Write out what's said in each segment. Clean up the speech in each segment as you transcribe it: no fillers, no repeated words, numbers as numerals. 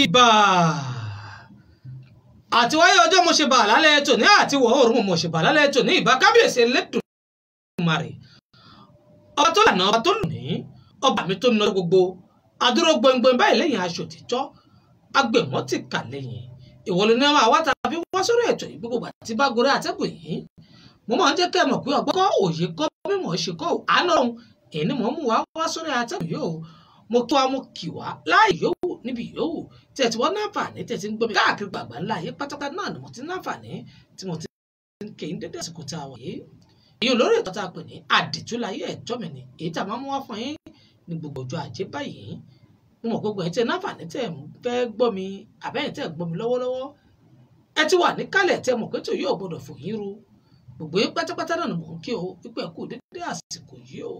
Ìbà àti wáyé ọjọ́ mo ṣe bà lálẹ́ tòní àti wọ̀ oòrùn mo ṣe bà lálẹ́ tòní. Ìbà kábíyèsí Elédùmarè, ọba tó lànà, ọba tó lùní, ọba mi tó ná gbogbo adúró gbọngbọn báyìí lẹ́yìn aṣọ òtítọ́ agbèmọ́ ti kà lẹ́yìn. Ìwọlé ní àwọn àwa tàbí wá sórí ètò yìí gbogbo àti bá gorí àtẹ́gùn yìí. Mo máa ń jẹ́ kẹ́ ẹ mọ̀ pé ọgbọ́n kọ́, òye kọ́, mímọ̀ ṣe kọ́, àánú ọ̀hún èyí ni mò ń mú wá wá sórí àtẹ́gùn yìí o. Mo tó amú kì wá láàyè yòówù níbi yòówù tí ẹ ti wọ́n náǹfààní tí ẹ ti ń gbọ́ mi káàkiri gbàgbà ńlá ayé pátápátá náà ni mo ti náǹfààní tí mo ti ń ké ń dédé àsìkò tá a wà yìí. Èyí olórí ètò tá a pè ní Àdìtúláyé Ẹ̀tọ́ Mi ni èyí tá a máa mú wá fún yín ní gbogbo ọjọ́ ajé báyìí. Mo mọ̀ gbogbo ẹ̀ tí ẹ náǹfààní tẹ̀ ń fẹ́ gbọ́ mi àbẹ́yìn tẹ̀ ń gbọ́ mi lọ́wọ́lọ́wọ́, ẹ ti wà níkàlẹ̀ tẹ́ mọ̀ pé tó yóò gbọ́dọ̀ fò yín ru. Gbogbo yín pátápátá náà ni mò ń kí o wípé ẹ kú dédé àsìkò yìí o.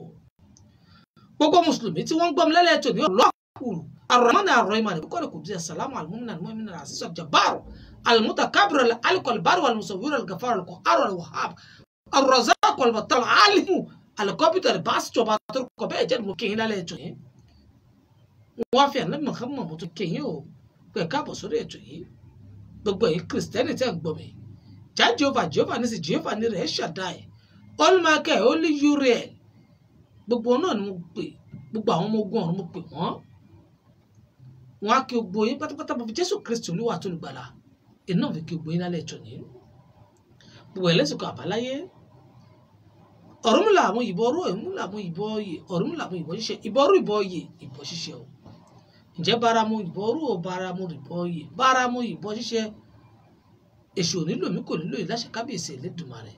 Gbogbo mùsùlùmí tí wọ́n ń gbọ́ mi lálẹ́ tòní ọlọ́kùrù arahman arahim alikọ́ni kò díẹ̀ salamu almumin almumin alaziz aljabaru almutakabir alikọlibaru almusawir algafar alqahar alwahab arrazaq albatal alimu alikọpita albasito batorukọ bẹ́ẹ̀ jẹ́ mo kí yín lálẹ́ tòní. Wọ́n fi àná Muhammad mo tún kí yín o pé káàbọ̀ sórí ètò yìí. Gbogbo ẹ̀yin kìrìsìtẹ́nì tẹ́ ń gbọ́ mi, já Jehovah Jehovah ní sí Jehovah ní rẹ̀ Shaddai olùmọ̀ọ́kẹ́ olú Uriel, gbogbo náà ni mo pè, gbogbo àwọn ọmọ ogun ọ̀run mo pè wọ́n. Wọ́n á kí gbogbo yín pátápátá bọ́ fi Jésù Kristi Olúwa àti Olùgbàlà iná fi kí gbogbo yín lálẹ́ tòní. Gbogbo ẹlẹ́sìn kan àbáláyé, Ọ̀rúnmìlà àwọn ìbọn ọrú, Ọ̀rúnmìlà àwọn ìbọn oyè, Ọ̀rúnmìlà àwọn ìbọn ṣíṣe, ìbọn ọrú, ìbọn oyè, ìbọn ṣíṣe o. Ǹjẹ́ báramu ìbọn ọrú o, báramu ìbọn oyè, báramu ìbọn ṣíṣe. Èṣù ò nílò mi, kò nílò ìláṣẹ kábíyèsí Elédùmarè.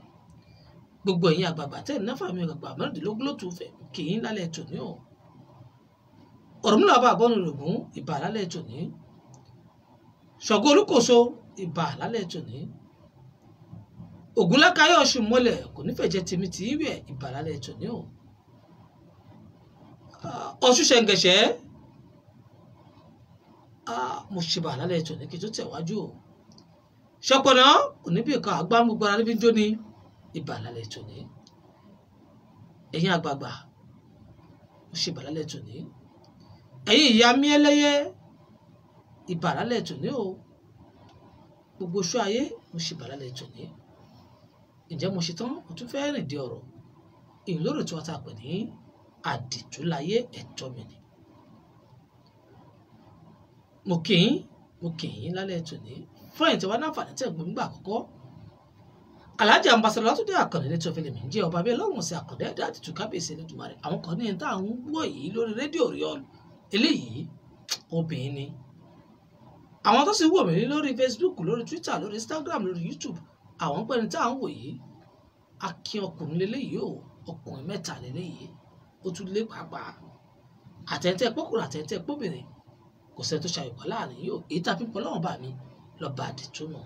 Gbogbo ẹ̀yin àgbààgbà tẹ́ ẹ̀ náfà mi àgbààgbà mẹ́rìndínlógún ló tún fẹ́ kì í lálẹ́ tòní o. Ọ̀rúnmìlà bá àgbọ̀nù rògùn ìbà lálẹ́ tòní. Ṣàngó Olúkòso ìbà lálẹ́ tòní. Ògúnlákayọ̀ ọ̀ṣun mọ́lẹ̀ kò nífẹ̀ẹ́ jẹ́ tèmi tì í wẹ̀ ìbà lálẹ́ tòní o. Ọ̀ṣun ṣẹ̀ǹgẹ̀ṣẹ̀ mo ṣe bà lálẹ́ tòní kí tó tẹ̀wájú o. Ṣọpọ̀nà òní bí nǹkan àgbà gbogbo ara níbi ń jó ni ìbà lálẹ́ tòní. Ẹ̀yin àgbààgbà mo ṣe bà lálẹ́ tòní. Ẹ̀yin ìyá mi ẹlẹ́yẹ ìbà lálẹ́ tòní o. Gbogbo oṣù ayé mo ṣe bà lálẹ́ tòní. Ǹjẹ́ mo ṣe tán, mo tún fẹ́ rìn dé ọ̀rọ̀ èyí lórí tí wọ́n ta pè ní Àdìtúláyé Ẹ̀tọ́ Mi ni. Mo kì í, mo kì í lálẹ́ tòní. Fún ẹ̀yin tí wọ́n náǹfààní tẹ̀ gbọ́n nígbà àkọ́kọ́, Alhaji Ambassador Látúndé Àkànní ní tí ọ̀fẹ́lẹ̀ mi ń jẹ́ ọba bíi ọlọ́run sí àkàndá ẹ̀dá àtìtù kábíyèsí Elédùmarè. Àwọn kan ní tá à ń gbọ́ yìí lórí rédíò rí ọ eléyìí obìnrin ni. Àwọn tó sì wò mí lórí Facebook, lórí Twitter, lórí Instagram, lórí YouTube, àwọn pẹ́ni tá à ń wò yìí akin ọkùnrin leléyìí o, ọkùnrin mẹ́ta leléyìí, ó tún lé pàápàá. Àtẹ̀tẹ̀ pọ́kùnrin àtẹ̀tẹ̀ pọ́bìnrin kò sẹ́ni tó ṣàyẹ̀wò láàrin yìí o. Èyí tá a fi ń pọ̀ lọ́wọ́ bá mi lọ́ba àdìtú nù.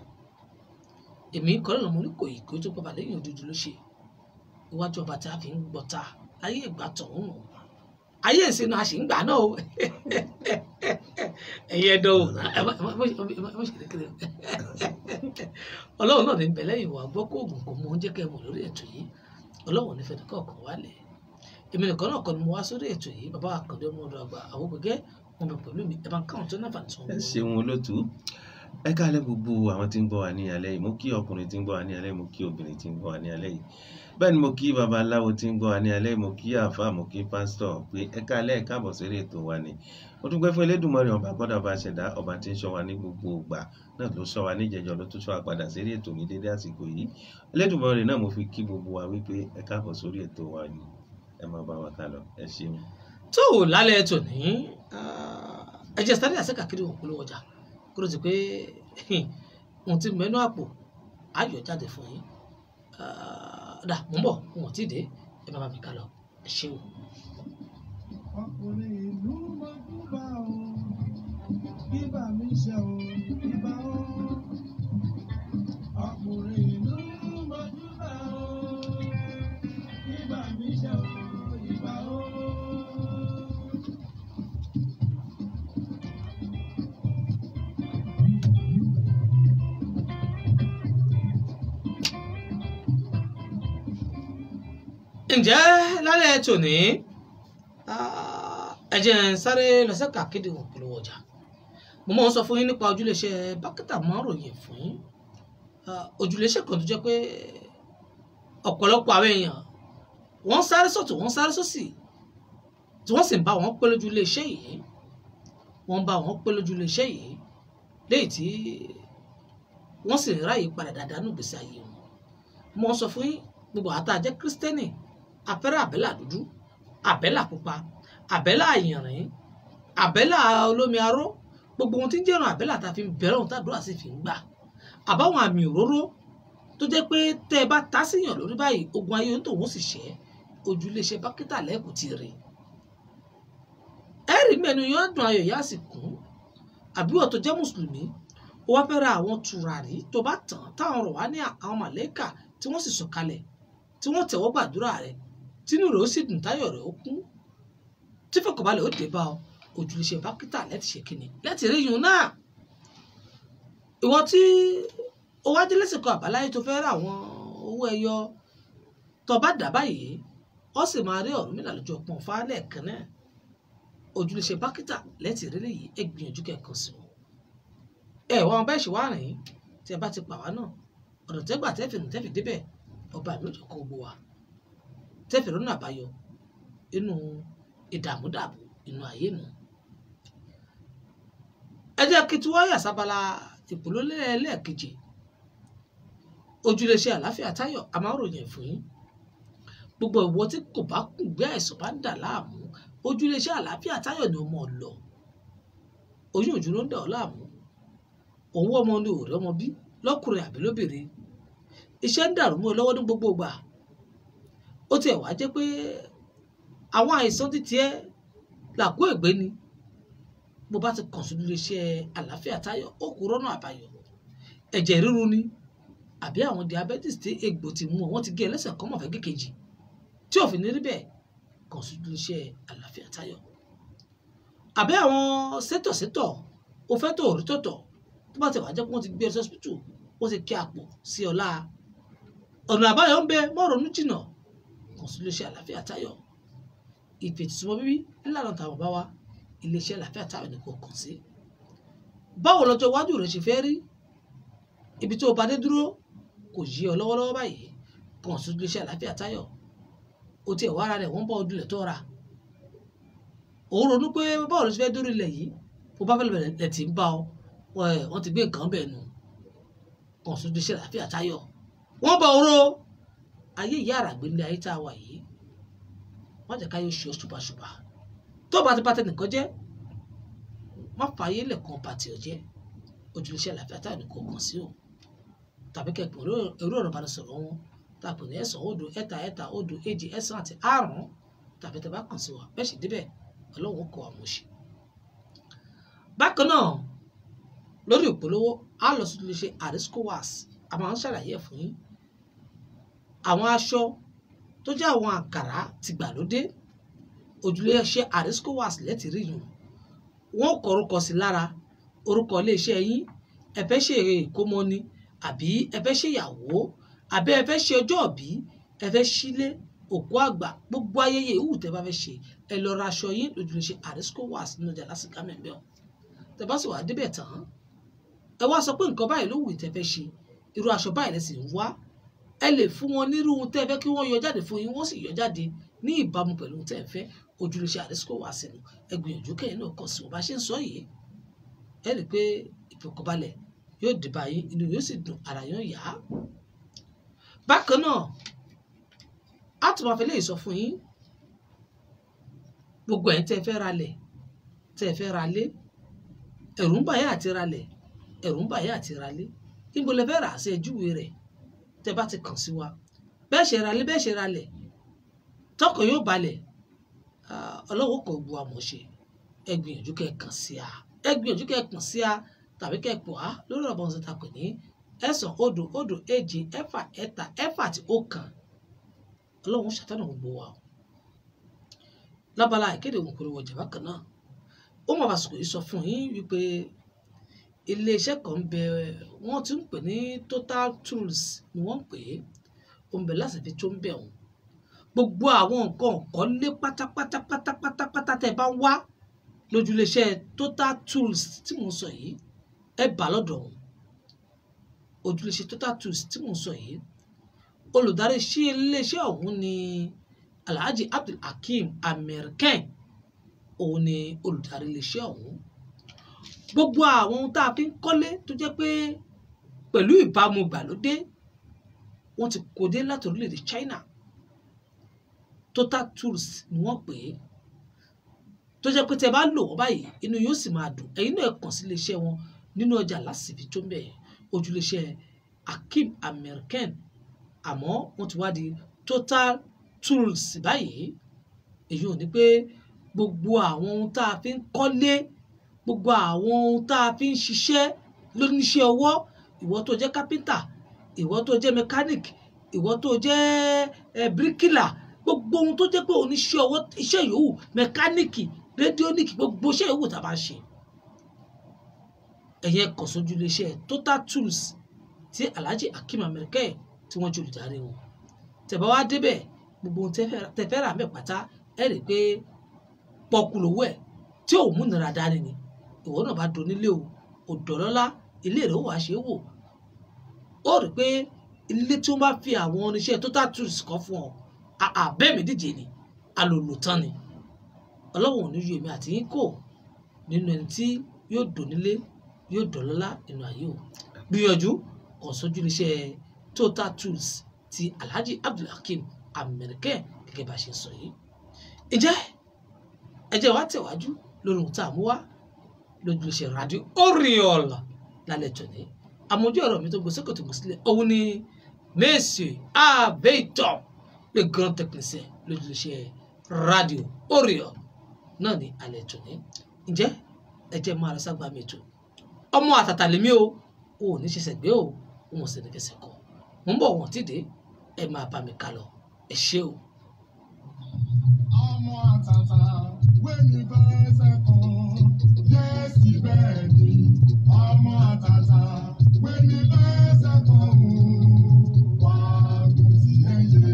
Èmi kọ́ lọ́nà mo ní kò yìí kó tó pọ̀ lẹ́yìn òdodo ló ṣe. Iwájú ọba tí a fi ń gbọ́ta láyé ìgbà tọ̀hún nù. Ayé ìsinú a sì ń gbà náà o. Ẹ̀yin ẹ̀dọ́ o, ẹ má ṣe kékeré. Ọlọ́run náà ní bẹ̀ lẹ́yìn wà gbọ́ kó oògùn kò mú oúnjẹ kẹ́ mọ̀ lórí ètò yìí. Ọlọ́run ní fẹ́ni kọ̀ọ̀kan wálẹ̀. Èmi nìkan náà kọ́ ni mo wá sórí ètò yìí. Bàbá Àkàndé ọmọ ọ̀dọ̀ àgbà àwọn gbẹgẹ́ wọn bẹ pẹ̀lú mi. Ẹ bá ń káwọn tó náà fà ní sọ́wọ́. Ẹ ṣeun olótú. Ẹ káalẹ́ gbogbo àwọn tí ń gbọ́ wa ní alẹ́ yìí. Mo kí ọkùnrin tí ń gbọ́ wa ní alẹ́ yìí, mo kí obìnrin tí ń gbọ́ wa ní alẹ́ yìí. Bẹ́ẹ̀ ni mo kí babaláwo tí ń gbọ́ wa ní alẹ́ yìí, mo kí àáfàá, mo kí pásítọ̀ pé ẹ káalẹ́, ẹ káàbọ̀ sórí ètò wa ni. Mo dúpẹ́ fún Elédùmarè ọba kọ́dà ọba ṣẹ̀dá ọba tí ń ṣọ́ wa ní gbogbo ìgbà náà ló ṣọ́ wa ní ìjẹjọ́ ló tún ṣọ́ wa padà sórí ètò ní dédé àsìkò yìí. Elédùmarè náà mo fi kí gbogbo wa wípé ẹ káàbọ̀ sórí ètò wa ni. Ẹ máa bá wa ká lọ. Ẹ ṣeun. Tó o lálẹ́ tòní, ẹ jẹ́ sáré àṣekàkiri òun polówó ọjà kúrò sí pé ohun tí mẹ́nu àpò ayọ̀ jáde fún yín. Dà mò ń bọ̀, wọn ò tí ì dé, ẹ má bá mi ká lọ. Ẹ ṣeun. Ọkùnrin ìlú mọ́júbà o, bíbà mi ṣe o, bíbà o. Ọkùnrin ìlú mọ́júbà o, bíbà mi ṣe o, bíbà o. Ǹjẹ́ lálẹ́ tòní, ẹ jẹ́ n sáré lọ sẹ́ka kéde òun polówó ọjà. Mo máa ń sọ fún yín nípa ojúléṣẹ́ Bákítà, máa ń ròyìn fún yín ojúléṣẹ́ kan tó jẹ́ pé ọ̀pọ̀lọpọ̀ àwọn èèyàn wọ́n sáré sọ̀tún, wọ́n sáré sósì, tí wọ́n sì ń bá wọn pé lójú iléeṣẹ́ yìí, wọ́n ń bá wọn pé lójú iléeṣẹ́ yìí, léyìí tí wọ́n sì ń ráàyè padà dáadáa nù gbèsè ayé wọn. Mo sọ fún yín, gbogbo àtà jẹ́ kírísítẹ́nì, afẹ́rẹ́ àbẹ́là dúdú, àbẹ́là pupa, àbẹ́là àyìnrín, àbẹ́là olómi aró, gbogbo ohun tí ń jẹ́ràn àbẹ́là tá a fi ń bẹ̀rẹ̀ ohun tàdúrà sì fi ń gbà, àbáwọn àmì òróró tó jẹ́ pé tẹ́ ẹ bá ta síyàn lórí báyìí, ogun ayé ohun tòun sì ṣẹ́, ojú iléeṣẹ́ Bákítà lẹ́kùn ti rè. Ẹ rí mẹ́nu yóò dùn, ayọ̀ yá sì kún. Àbí wọ́n tó jẹ́ mùsùlùmí, ó wá fẹ́ ra àwọn tùràrí tó bá tàn táwọn rọ̀ wá ní àwọn màlẹ́kà tí wọ́n sì sọ̀kalẹ̀, tí wọ́n tẹ̀wọ́ gbàdúrà rẹ̀, tínú rẹ̀ ó sì dùn, táyọ̀ rẹ̀ ó kún, tí fọkànbalẹ̀ ó dé bá ọ, ojú iléeṣẹ́ Bákítà lẹ́tì ṣe kíni lẹ́tì rí yun náà. Ìwọ tí ó wá dé lẹ́sìkò àbáláyé tó fẹ́ ra àwọn owó ẹyọ tó bá dà báyìí, ó sì máa rí Ọ̀rúnmìlà lójú ọpọ́n fálẹ̀ kan náà. Ojúléṣe Bákítà lẹ́tì rí léyìí, ẹ gbìyànjú kẹ́ẹ̀kan sí wọn. Ẹ wá wọn bẹ́ẹ̀ ṣe wá rìn, tí ẹ bá ti pà wá náà, ọ̀nà tẹ́gbà tẹ́fì rìn tẹ́fì débẹ̀, ọba mi ò jọ kó gbogbo wa tẹ́fì rọ́nà àbáyọ inú ìdààmúdàbò inú ayé nu. Ẹ jẹ́ kí tí wọ́n yà sábala ìpolówó lẹ́ẹ̀kejì. Ojúléṣe Àlàáfíà Táyọ̀ a máa ń ròyìn fún yín. Gbogbo ìwọ tí kò bá kùn gbé àìsàn bá ń dà láàmú, ojúléṣe Àlàáfíà Táyọ̀ ni ọmọ lọ. Oyún òjú ló ń dà ọ́ láàmú, òun wọ́n ọmọ ní òrẹ́ ọmọ bí lọ́kùnrin àbí lóbìnrin, iṣẹ́ ń dàrú mọ́ ẹ lọ́wọ́ ní gbogbo ìgbà. Ó tiẹ̀ wá jẹ́ pé àwọn àìsàn títí ẹ làkó ègbé ni. Bó bá ti kàn sí ojúléṣe Àlàáfíà Táyọ̀, ó kú rọ́nà àbáyọ. Ẹ̀jẹ̀ ríru ni àbí àwọn diabetes tí egbò ti mú ọ, wọ́n ti gé ẹlẹ́sẹ̀ kan mọ̀fẹ́ kékejì tí òfin ní rí bẹ́ẹ̀, kàn sí ojúléṣe Àlàáfíà Táyọ̀. Àbí àwọn sétọ̀sétọ̀ o fẹ́ tó rí tọ̀tọ̀, tó bá ti wá jẹ́ pé wọ́n ti gbé ẹ sí hospital, wọ́n ti kí àpò sí ọ̀la, ọ̀nà àbáyọ ń bẹ, mọ́ ronú jìnà, kàn sí iléeṣẹ́ Àlàáfíà Táyọ̀. Ìfètìsọ́mọ bíbí nílànà tàwọn bá wa, iléeṣẹ́ Àlàáfíà Táyọ̀ ni kò kàn sí. Báwo lọ́jọ́ iwájú rẹ ṣe fẹ́ rí? Ibi tó o bá dé dúró kò yí ọ lọ́wọ́lọ́wọ́ báyìí, kàn sí iléeṣẹ́ Àlàáfíà Táyọ̀. O tiẹ̀ wá ara rẹ̀ wọ́n bọ́ ọdún lẹ̀ tó ra. Òun ronú pé báwo ló ṣe fẹ́ dórí ilẹ̀ yìí, bó bá fẹ́ lọ lẹ̀ tí ń bá ọ, wọ́n ti gbé nǹkan bẹ́ẹ̀ nù. Kàn sí iléeṣẹ́ Àlàáfíà Táyọ̀. Wọ́n bọ̀ oró ayé ìyá àràgbé ní ayé tá a wà yìí. Wọ́n jẹ́ káyọ̀ ṣe ọ́ ṣùbàṣùbà. Tó bá ti bá tẹnìkan jẹ́, má fààyè lẹ̀kan bàtì ọ̀ jẹ́. Ojúléṣẹ́ Àlàáfíà Táyọ̀ ni kò kàn sí o. Tàbí kẹ́kọ̀ọ́ ẹ̀rọ ìbánisọ̀rọ̀ wọn tàbí ní 9 0 3 3 0 2 9 àti 5, tàbí tẹ́ bá kàn sí wa bẹ́ẹ̀ sì débẹ̀, Ọlọ́run kọ́ àmọ̀ṣe. Bákan náà lórí ìpolówó, a lọ sí iléeṣẹ́ Arisco Was, a máa ń ṣàlàyé ẹ̀ fún yín. Àwọn aṣọ tó jẹ́ àwọn àǹkàrá tìgbàlódé, ojúléṣẹ́ Arisco Was lẹ́tì rí yùn. Wọ́n kọ orúkọ sí lára, orúkọ iléeṣẹ́ yín, ẹ fẹ́ ṣe ìkómọ ni, àbí ẹ fẹ́ ṣe ìyàwó, àbí ẹ fẹ́ ṣe ọjọ́ ìbí, ẹ fẹ́ sílé, òkú àgbà, gbogbo ayẹyẹ ìwù tẹ́ bá fẹ́ ṣe, ẹ lọ ra aṣọ yín lójúléṣẹ́ Arisco Was nínú ọjà lásìkò mẹ́mbẹ́ ọ̀. Tẹ́ bá sì wà débẹ̀ tán, ẹ wá sọ pé nǹkan báyìí ló wù tẹ́ fẹ́ ṣe, irú aṣọ báyìí lẹ sì ń wá. Ẹ lè fún wọn nírú ohun tẹ́ fẹ́ kí wọ́n yọ jáde fún yín, wọ́n sì yọ jáde ní ìbámu pẹ̀lú ohun tẹ́ ẹ fẹ́. Ojúléṣẹ́ Arisco Was nù. Ẹ gbìyànjú kẹ́yìn náà kàn sí wọn bá ṣe ń sọ yìí. Ẹ rí i pé ìfọ̀kànbalẹ̀ yóò dé bá yín, inú yóò sì dùn, ara yóò yá. Bákan náà, a tún máa fi léyìí sọ fún yín. Gbogbo ẹ̀yin tẹ́ fẹ́ ralẹ̀, tẹ́ fẹ́ ralé, ẹ̀rù ń bà yín àti ralẹ̀, ẹ̀rù ń bà yín àti ralé. Níbo lẹ fẹ́ rà á sí ẹjúwe rẹ̀ tẹ́ bá ti kàn sí wa. Bẹ́ẹ̀ ṣe ralé, bẹ́ẹ̀ ṣe ralẹ̀, tọkàn yóò balẹ̀. Ọlọ́run kò bu àmọ̀ ṣe. Ẹ gbìyànjú kẹ́ kàn sí a. Ẹ gbìyànjú kẹ́ kàn sí a tàbí kẹ́ pọ̀ á lórí ọ̀bọ̀n ṣe ta pè ní 9 0 0 2 6 3 6 àti 1. Ọlọ́run ṣàtọ̀nà gbogbo wa o. Lábala ìkéde òun kò wọjà bákan náà. Ó mọ̀ àsìkò yìí sọ fún yín wípé iléeṣẹ́ kan ń bẹ, wọ́n ti ń pè ní Total Tools ni wọ́n ń pè é. Ó ń bẹ láti fi tó ń bẹ̀ wọ́n. Gbogbo àwọn nǹkan ọ̀kọ́lé pátápátá pátápátá tẹ́ bá ń wá Lójúléṣẹ́ Total Tools tí mò ń sọ yìí, ẹ bá lọ́dọ̀ wọn. Ojúléṣẹ́ Total Tools tí mò ń sọ yìí, olùdarí sí iléeṣẹ́ ọ̀hún ni Alhaji Abdulhakeem American, òun ni olùdarí iléeṣẹ́ ọ̀hún. Gbogbo àwọn ohun tá a fi ń kọ́lé tó jẹ́ pé pẹ̀lú ìbámu ìgbàlódé, wọ́n ti kó dé láti orílẹ̀-èdè China. Total Tools ni wọ́n pè é, tó jẹ́ pé tẹ́ bá lò wọ́n báyìí inú yóò sì máa dùn. Ẹ̀yin náà kàn sí iléeṣẹ́ wọn nínú ọjà lásìbí tó ń bẹ̀, ojúléeṣẹ́ Hakeem American, àmọ́ wọ́n ti wá di Total Tools báyìí. Èyí ò ní pé gbogbo àwọn ohun tá a fi ń kọ́lé, gbogbo àwọn ohun tá a fi ń ṣiṣẹ́ lóníṣẹ́ ọwọ́, ìwọ tó jẹ́ kápẹ́ńtà, ìwọ tó jẹ́ mẹkáníìkì, ìwọ tó jẹ́ bíríkìlà, gbogbo ohun tó jẹ́ pé oníṣẹ́ ọwọ́, iṣẹ́ yòówù, mẹkáníìkì, rédíónìkì, gbogbo iṣẹ́ yòówù tá a bá ń ṣe, ẹ̀yin kàn sójú iléeṣẹ́ Total Tools tí Alhaji Hakeem American tí wọ́n jẹ́ olùdarí wọn. Tẹ́ bá wá débẹ̀, gbogbo ohun tẹ́ fẹ́ rà mẹ́ pátá, ẹ rí i pé pọ́kú lówó ẹ̀ tí ò múnira dání ni. Ìwọ náà bá donílé o, òdòlọ́lá, ilé rẹ̀ ó wàá ṣe é wò. Ó rí i pé ilé tí wọ́n bá fi àwọn oníṣẹ́ Total Tools kọ́ fún ọ, àbẹ́ mi díje ni, alòlò tán ni. Ọlọ́run ò ní yọ èmi àti yín kò nínú ẹni tí yóò donílé, yóò dọ̀lọ́lá nínú ayé o. Gbìyànjú kàn sójú iléeṣẹ́ Total Tools ti Alhaji Abdulhakeem American gẹ́gẹ́ bá a ṣe ń sọ yìí. Ǹjẹ́ ẹ jẹ́ wá tẹ̀wájú lórí ohun tá a mú wá lójú iléeṣẹ́ Radio Oriol lálẹ́ tòní. Àmójú ọ̀rọ̀ mi tó gbé sókè tó gbé sílẹ̀ òun ni Monsieur Abeito, le grand technicien lójú iléeṣẹ́ Radio Oriol náà ní alẹ́ tòní. Ǹjẹ́ ẹ jẹ́ máa lọ ságbá mi ètò. Ọmọ àtàtà lèmi o, ò ní ṣẹ̀ṣẹ̀ gbé o, òun sì ní fẹsẹ̀ kọ. Mo ń bọ̀ wọ́n ti dé, ẹ máa bá mi ká lọ, ẹ ṣé o. Ọmọ àtàtà wẹ́ni fẹsẹ̀ kan, yẹ́sì bẹ́ẹ̀ ni. Ọmọ àtàtà wẹ́ni fẹsẹ̀ kan o, wà á gùn sí ẹyẹ.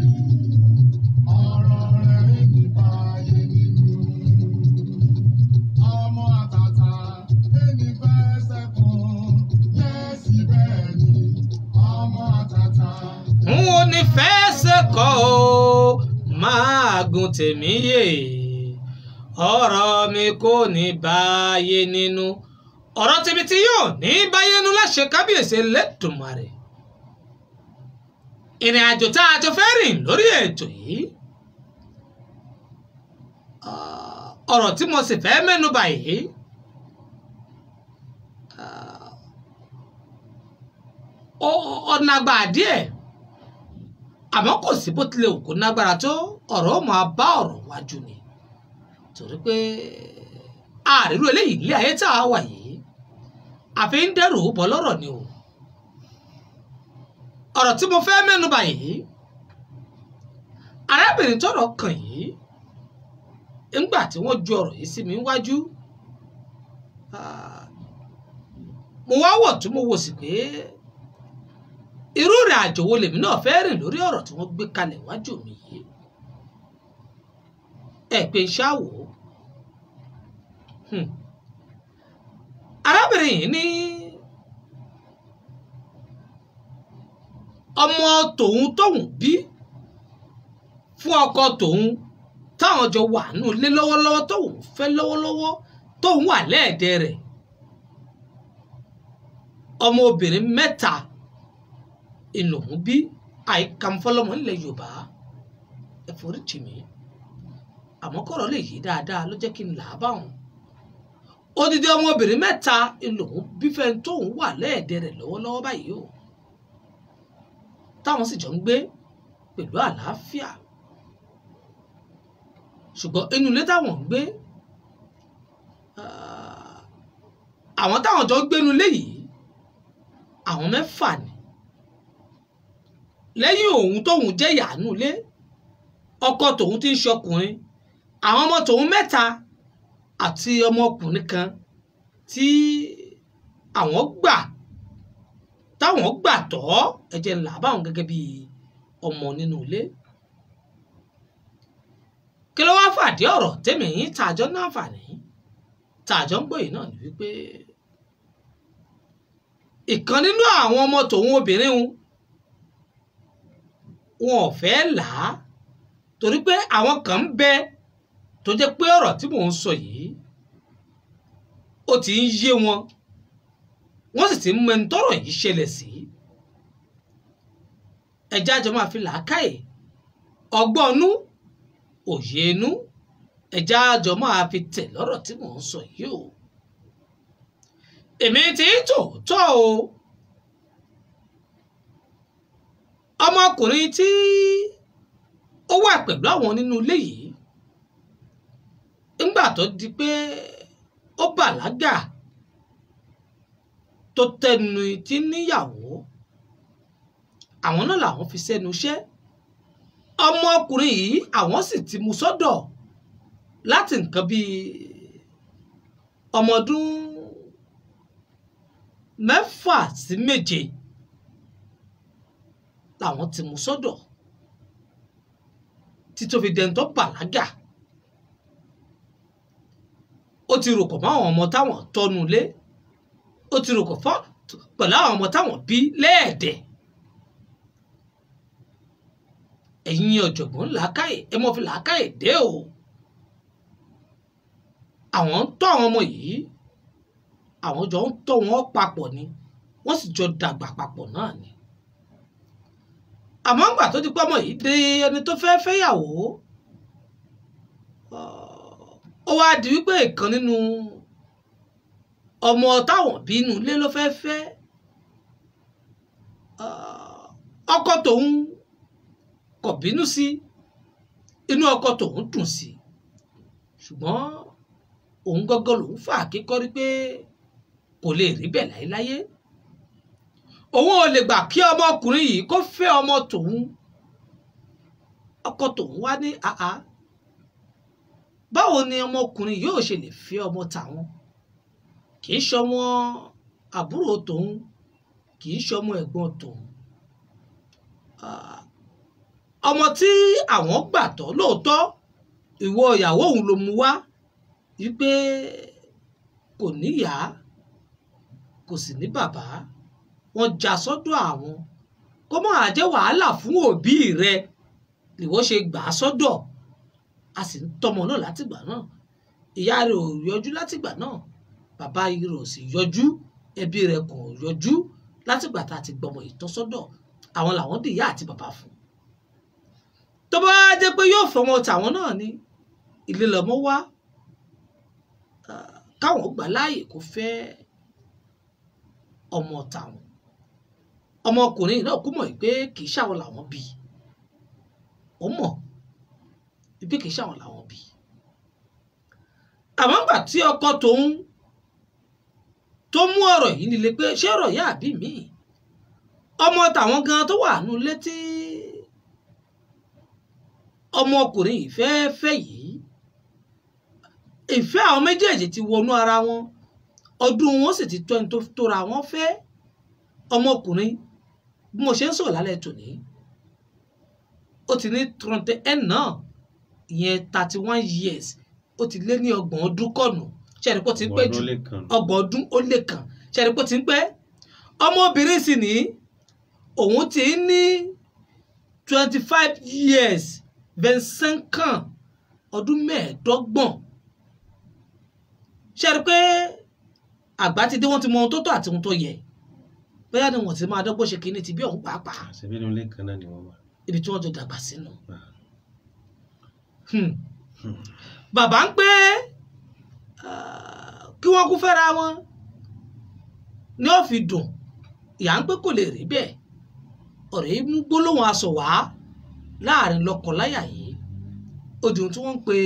Ọ̀rọ̀ rẹ̀ ní báyé nínú. Ọmọ àtàtà wẹ́ni fẹsẹ̀ kan, yẹ́sì bẹ́ẹ̀ ni. Ọmọ àtàtà. N ò ní fẹsẹ̀ kọ́ o, máa gùn tèmi yè, ọ̀rọ̀ mi kò ní báyé nínú. Ọ̀rọ̀ tèmi tí yóò ní báyé nínú láṣẹ kábíyèsí Elédùmarè. Ìrìn àjò tá a jọ fẹ́ rìn lórí ètò yìí, ọ̀rọ̀ tí mo sì fẹ́ mẹ́nu bà yìí, ọ̀nà àgbà díẹ̀, àmọ́ kò sí bó tilẹ̀ òkú nágbára tó, ọ̀rọ̀ ó máa bá ọ̀rọ̀ wájú ni. Torí pé àrírú eléyìí ilé ayé tá a wà yìí, àfi ń dẹ́rù bọ́ lọ́rọ̀ ni o. Ọ̀rọ̀ tí mo fẹ́ mẹ́nu bà yìí, arábìnrin tọ́rọ̀ kàn yìí, ńgbà tí wọ́n ju ọ̀rọ̀ yìí sí mi wájú, mo wá wọ̀ tí mo wò sí pé irú ìrìn àjò wo lèmi náà fẹ́ rìn lórí ọ̀rọ̀ tí wọ́n gbé kalẹ̀ wájú mi yìí. Ẹ pé ń ṣáwò. Arábìnrin yìí ní ọmọ tòun tóun bí fún ọkọ tòun táwọn jọ wà nù lé lọ́wọ́lọ́wọ́, tóun fẹ́ lọ́wọ́lọ́wọ́, tóun wà lẹ́ẹ̀dẹ̀ rẹ̀, ọmọ obìnrin mẹ́ta ìlòhùn bí. Àìkànfọlọmọ nílẹ̀ Yorùbá, ẹ foríjì mí, àmọ́ kọ̀rọ̀ lè yí dáadáa ló jẹ́ kí n là á bá wọn. Odidi ọmọbìnrin mẹ́ta ìlòhùn bí fẹ́ tóun wà lẹ́ẹ̀dẹ̀ rẹ̀ lọ́wọ́lọ́wọ́ báyìí o, táwọn sì jọ ń gbé pẹ̀lú àlàáfíà. Ṣùgbọ́n inú ilé táwọn ń gbé, àwọn táwọn jọ ń gbénu ilé yìí, àwọn mẹ́fà ni. Lẹ́yìn òun tóun jẹ́ ìyàánú ilé, ọkọ tòun ti ń ṣọkùnrin, àwọn ọmọ tòun mẹ́ta àti ọmọkùnrin kan tí àwọn gbà táwọn gbà tọ́ ẹ̀jẹ̀ ńlá báwọn gẹ́gẹ́ bí ọmọ nínú ilé. Kí ló wá fàdí ọ̀rọ̀ tèmi yín tàjọ́ náà fàní? Tá a jọ ń gbọ́ yìí náà ni wípé ìkan nínú àwọn ọmọ tòun obìnrin wọn ò fẹ́ là á, torí pé àwọn kan ń bẹ tó jẹ́ pé ọ̀rọ̀ tí mò ń sọ yìí ó ti ń yé wọn, wọ́n sì ti ń mọ ẹni tọ́rọ̀ yìí ṣẹlẹ̀ sí. Ẹjẹ́ àjọ máa fi làákàyè, ọgbọ́n inú, òye inú, ẹjẹ́ àjọ máa fi tẹ̀ lọ́rọ̀ tí mò ń sọ yìí o. Èmi ti ń tòótọ́ o. Ọmọkùnrin tí ó wà pẹ̀lú àwọn nínú ilé yìí, ńgbà tó di pé ó bàlágà tó tẹnu tí níyàwó, àwọn náà làwọn fi sẹ́nu iṣẹ́. Ọmọkùnrin yìí àwọn sì ti mú sọ́dọ̀ láti nǹkan bíi ọmọ ọdún 6 sí 7 làwọn ti mú sọ́dọ̀ tí tó fi dẹni tó bàlágà. Ó ti rò pọ̀ mọ́ àwọn ọmọ táwọn tọ́nu lé, ó ti rò pọ̀ pẹ̀lú àwọn ọmọ táwọn bí lẹ́ẹ̀dẹ̀. Ẹ̀yin ọ̀jọ̀gbọ́n làákàyè, ẹ mọ́ fi làákàyè dé o. Àwọn ń tọ́ àwọn ọmọ yìí, àwọn jọ ń tọ́ wọn papọ̀ ni, wọ́n sì jọ dàgbà papọ̀ náà ni. Àmọ́ ńgbà tó ti pọ́ ọmọ yìí dé ẹni tó fẹ́ fẹ́yàwó, ó wá di wípé ìkan nínú ọmọ táwọn bí inú ilé ló fẹ́ fẹ́. Ọkọ tòun kò bínú sí, inú ọkọ tòun dùn sí, ṣùgbọ́n òun gọ́gọ́ lòun fà kíkọ́rí pé kò lè rí bẹ́ẹ̀ láéláyé. Òun ò lè gbà kí ọmọkùnrin yìí kó fẹ́ ọmọ tòun. Ọkọ tòun wá ní àá, báwo ni ọmọkùnrin yóò ṣe lè fẹ́ ọmọ tàwọn? Kì í ṣọmọ àbúrò tòun, kì í ṣọmọ ẹ̀gbọ́n tòun. Ọmọ tí àwọn gbà tọ́ lóòótọ́, ìwọ ìyàwó òun ló mú wá wípé kò níyàá, kò sì ní bàbá, wọ́n já sọ́dọ̀ àwọn, kó má jẹ́ wàhálà fún òbí rẹ̀ ìwọ ṣe gbà á sọ́dọ̀. A sì ń tọ́mọ náà látìgbà náà, ìyá rẹ̀ ò yọjú látìgbà náà, bàbá rẹ̀ ò sì yọjú, ẹbí rẹ̀ kò yọjú látìgbà tá a ti gbọmọ ìtọ́sọ́dọ̀. Àwọn làwọn dì ìyá àti bàbá fún. Tó bá jẹ́ pé yóò fọmọ tàwọn náà ni, ilé lọmọ wá, káwọn gbà láàyè kó fẹ́ ọmọ tàwọn. Ọmọkùnrin náà kú mọ̀ pé kì í ṣàwọn làwọn bí, ó mọ̀ pé kì í ṣàwọn làwọn bí. Àmọ́ ńgbà tí ọkọ tòun tó mú ọ̀rọ̀ yìí nílé pé ṣé ọ̀rọ̀ yá àbí mi, ọmọ tàwọn gan tó wà nù létí ọmọkùnrin yìí fẹ́ fẹ́ yìí, ìfẹ́ àwọn méjèèjì ti wọnú ara wọn, ọdún wọn sì ti tó ẹni tó tóra wọn fẹ́. Ọmọkùnrin bí mo ṣe ń sọ̀rọ̀ lálẹ́ tòní, ó ti ní 31 náà, ìyẹn 31 years, ó ti lé ní 30 ọdún kọ̀nù. Ṣẹ́ni pé ó ti ń pẹ́ jù, 30 ọdún ó lé kan. Ṣẹ́ni pé ó ti ń pẹ́. Ọmọbìnrin sì ní òun ti ní 25 years, 25 ans, ọdún 25. Ṣẹ́ni pé àgbà ti dé, wọ́n ti mọ ohun tó tọ́ àti ohun tó yẹ. Bóyá ni wọ́n ti máa dọ́gbọ́n ṣe kínní ti bí ọ̀hún pàápàá. Ṣebí inú ilé kan náà ni wọ́n wà. Ibi tí wọ́n jọ dàgbà sínú. Bàbá ń pé kí wọ́n kú fẹ́ra wọn ni ó fi dùn, ìyá ń pé kò lè rí bẹ́ẹ̀. Ọ̀rẹ́ mú gbólóhùn aṣọ wá láàrin lọ́kọláya yìí. Ó di ohun tí wọ́n ń pe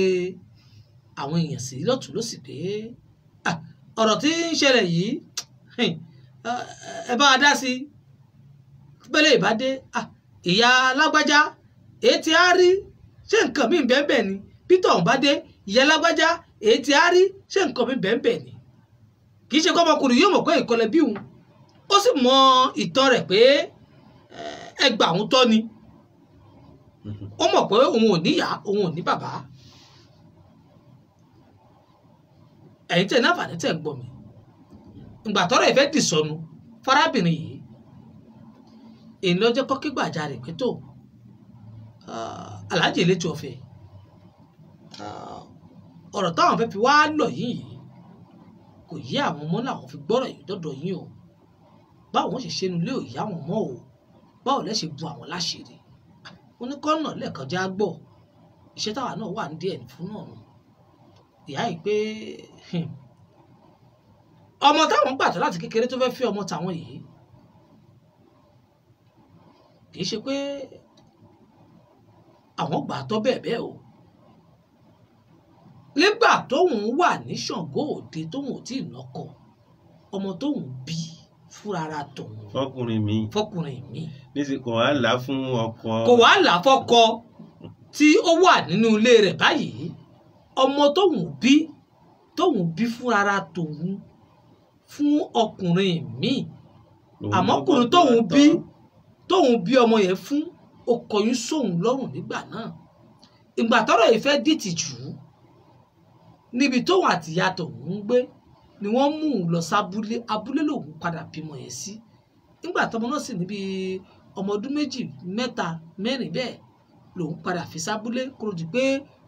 àwọn èèyàn sí lọ́tùn lósì pé ọ̀rọ̀ tí ń ṣẹlẹ̀ yìí, ẹ bá a dá sí i. Bẹ́lẹ̀ ìbádé, ìyá alágbájá èyí tí a rí, ṣé nǹkan mi bẹ́ẹ̀ bẹ́ẹ̀ ni? Peter ọ̀hún bá dé, ìyá alágbájá èyí tí a rí, ṣé nǹkan mi bẹ́ẹ̀ bẹ́ẹ̀ ni? Kì í ṣe kọ́mọkùnrin yóò mọ̀ pé ìkọlẹ̀ bí òun, ó sì mọ ìtàn rẹ̀ pé ẹgbà òun tọ́ ni. Ó mọ̀ pé òun ò níyàá, òun ò ní bàbá. Ẹ̀yin tẹ̀ náfààní tẹ̀ ń gbọ́ mi, ìgbà tọ́rọ̀ ìfẹ́ dì sọnù fárábìnrin yìí, èyí ló jẹ́ kó ké gbàjarè pé tó Alhaji Elétò Ọ̀fẹ́, ọ̀rọ̀ táwọn fẹ́ fi wá lọ yìí kò yé àwọn ọmọ làwọn fi gbọ́rọ̀ yìí dọ́dọ̀ yín o. Báwo ṣe ṣe nulẹ̀ ò yá àwọn mọ́ o, báwo lẹ ṣe bu àwọn láṣìírí? Oníkọ́nà lẹ́ẹ̀kan já gbọ́ iṣẹ́ táwa náà wà ní díẹ̀ fún náà nù. Ìyá yìí pé ọmọ táwọn gbàtọ́ láti kékeré tó fẹ́ fẹ́ ọmọ tàwọn yìí kì í ṣe pé àwọn gbà tọ́ bẹ́ẹ̀ bẹ́ẹ̀ o. Nígbà tóun wà ní Ṣàngó Òde tóun ò tí ì lọ́kọ, ọmọ tóun bí fúnra tòun fọkùnrin mi níṣẹ́ kò wá là fún ọkọ, kò wá là fọ́kọ tí ó wà nínú ilé rẹ̀ báyìí. Ọmọ tóun bí fúnra tòun fún ọkùnrin mi, àmọ́ ọkùnrin tóun bí ọmọ yẹn fún ó kọyún sóun lọ́rùn nígbà náà. Ìgbà tọ́rọ̀ yìí fẹ́ dìtìjú níbi tóun àtìyá tòun ń gbé ni wọ́n mú un lọ sábúlé. Abúlé lòun padà bímọ yẹn sí. Nígbà tọmọ náà sì níbi ọmọ ọdún 2, 3, 4 bẹ́ẹ̀ lòun padà fi sábúlé kúrò di pé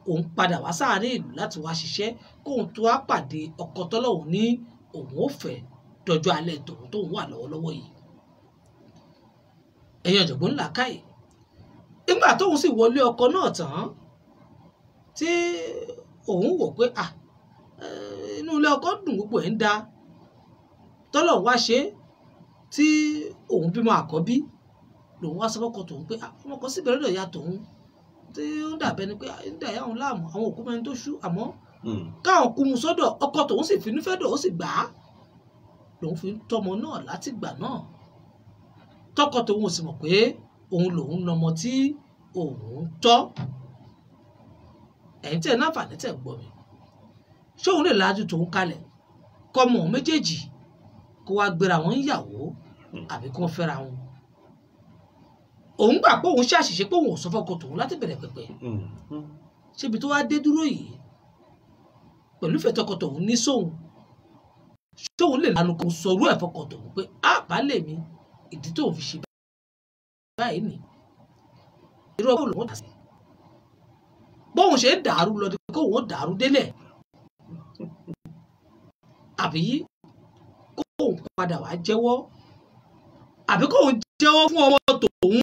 òun padà wá sáàárín ìlú láti wá ṣiṣẹ́, kóun tó wá pàdé ọkọ tọ́lọ́hún ní òun ò fẹ́ dọjọ́ alẹ́ tòun tóun wà lọ́wọ́lọ́wọ́ yìí. Ẹ̀yin ọ̀jọ̀gbọ́n ńlá káyè, nígbà tóun sì wọlé ọkọ náà tán tí òun wò pé inú ilé ọkọ dùn, gbogbo ẹ̀ ń da, tọ́lọ̀ wá ṣe tí òun bímọ àkọ́bí, lòun wá sọ fọ́kọ tòun pé ọmọ kan sì bẹ̀rẹ̀ lọ́dọ̀ ìyá tòun tí ó ń dàbẹ́ ni pé ń dà ìyá òun láàmú, àwọn òkú mẹ́rin tó ṣú, àmọ́ káwọn kú mu sọ́dọ̀ ọkọ tòun sì finú fẹ́ dọ̀ ó sì gbà á, lòun fi ń tọ́mọ náà láti gbà náà. Tọkọ tòun ò sì mọ̀ pé òun lòun lọmọ tí òun ń tọ́. Ẹ̀yin tí ẹ̀ náfààní tẹ̀ gbọ́ mi, ṣé òun lè lajú tòun kalẹ̀ kọ́mọ méjèèjì kó wá gbéra wọn ń yàwó àbí kó fẹ́ra wọn? Òun gbà pé òun ṣàṣìṣe pé òun ò sọ fọ́kọ tòun láti bẹ̀rẹ̀ pẹ̀pẹ̀. Ṣébi tó wá dé dúró yìí pẹ̀lú ìfẹ́ tọkọ tòun ní sóun, ṣé òun lè lanu kó sọrú ẹ̀ fọ́kọ tòun pé á bá lè mi, ìdí tóun fi ṣe báyìí ni irú ọgbọ́n lòun dà sí, bóun ṣe ń dàrú lọ ni kóun ó dàrú délẹ̀, àbí kóun padà wá jẹ́wọ́, àbí kóun jẹ́wọ́ fún ọmọ tòun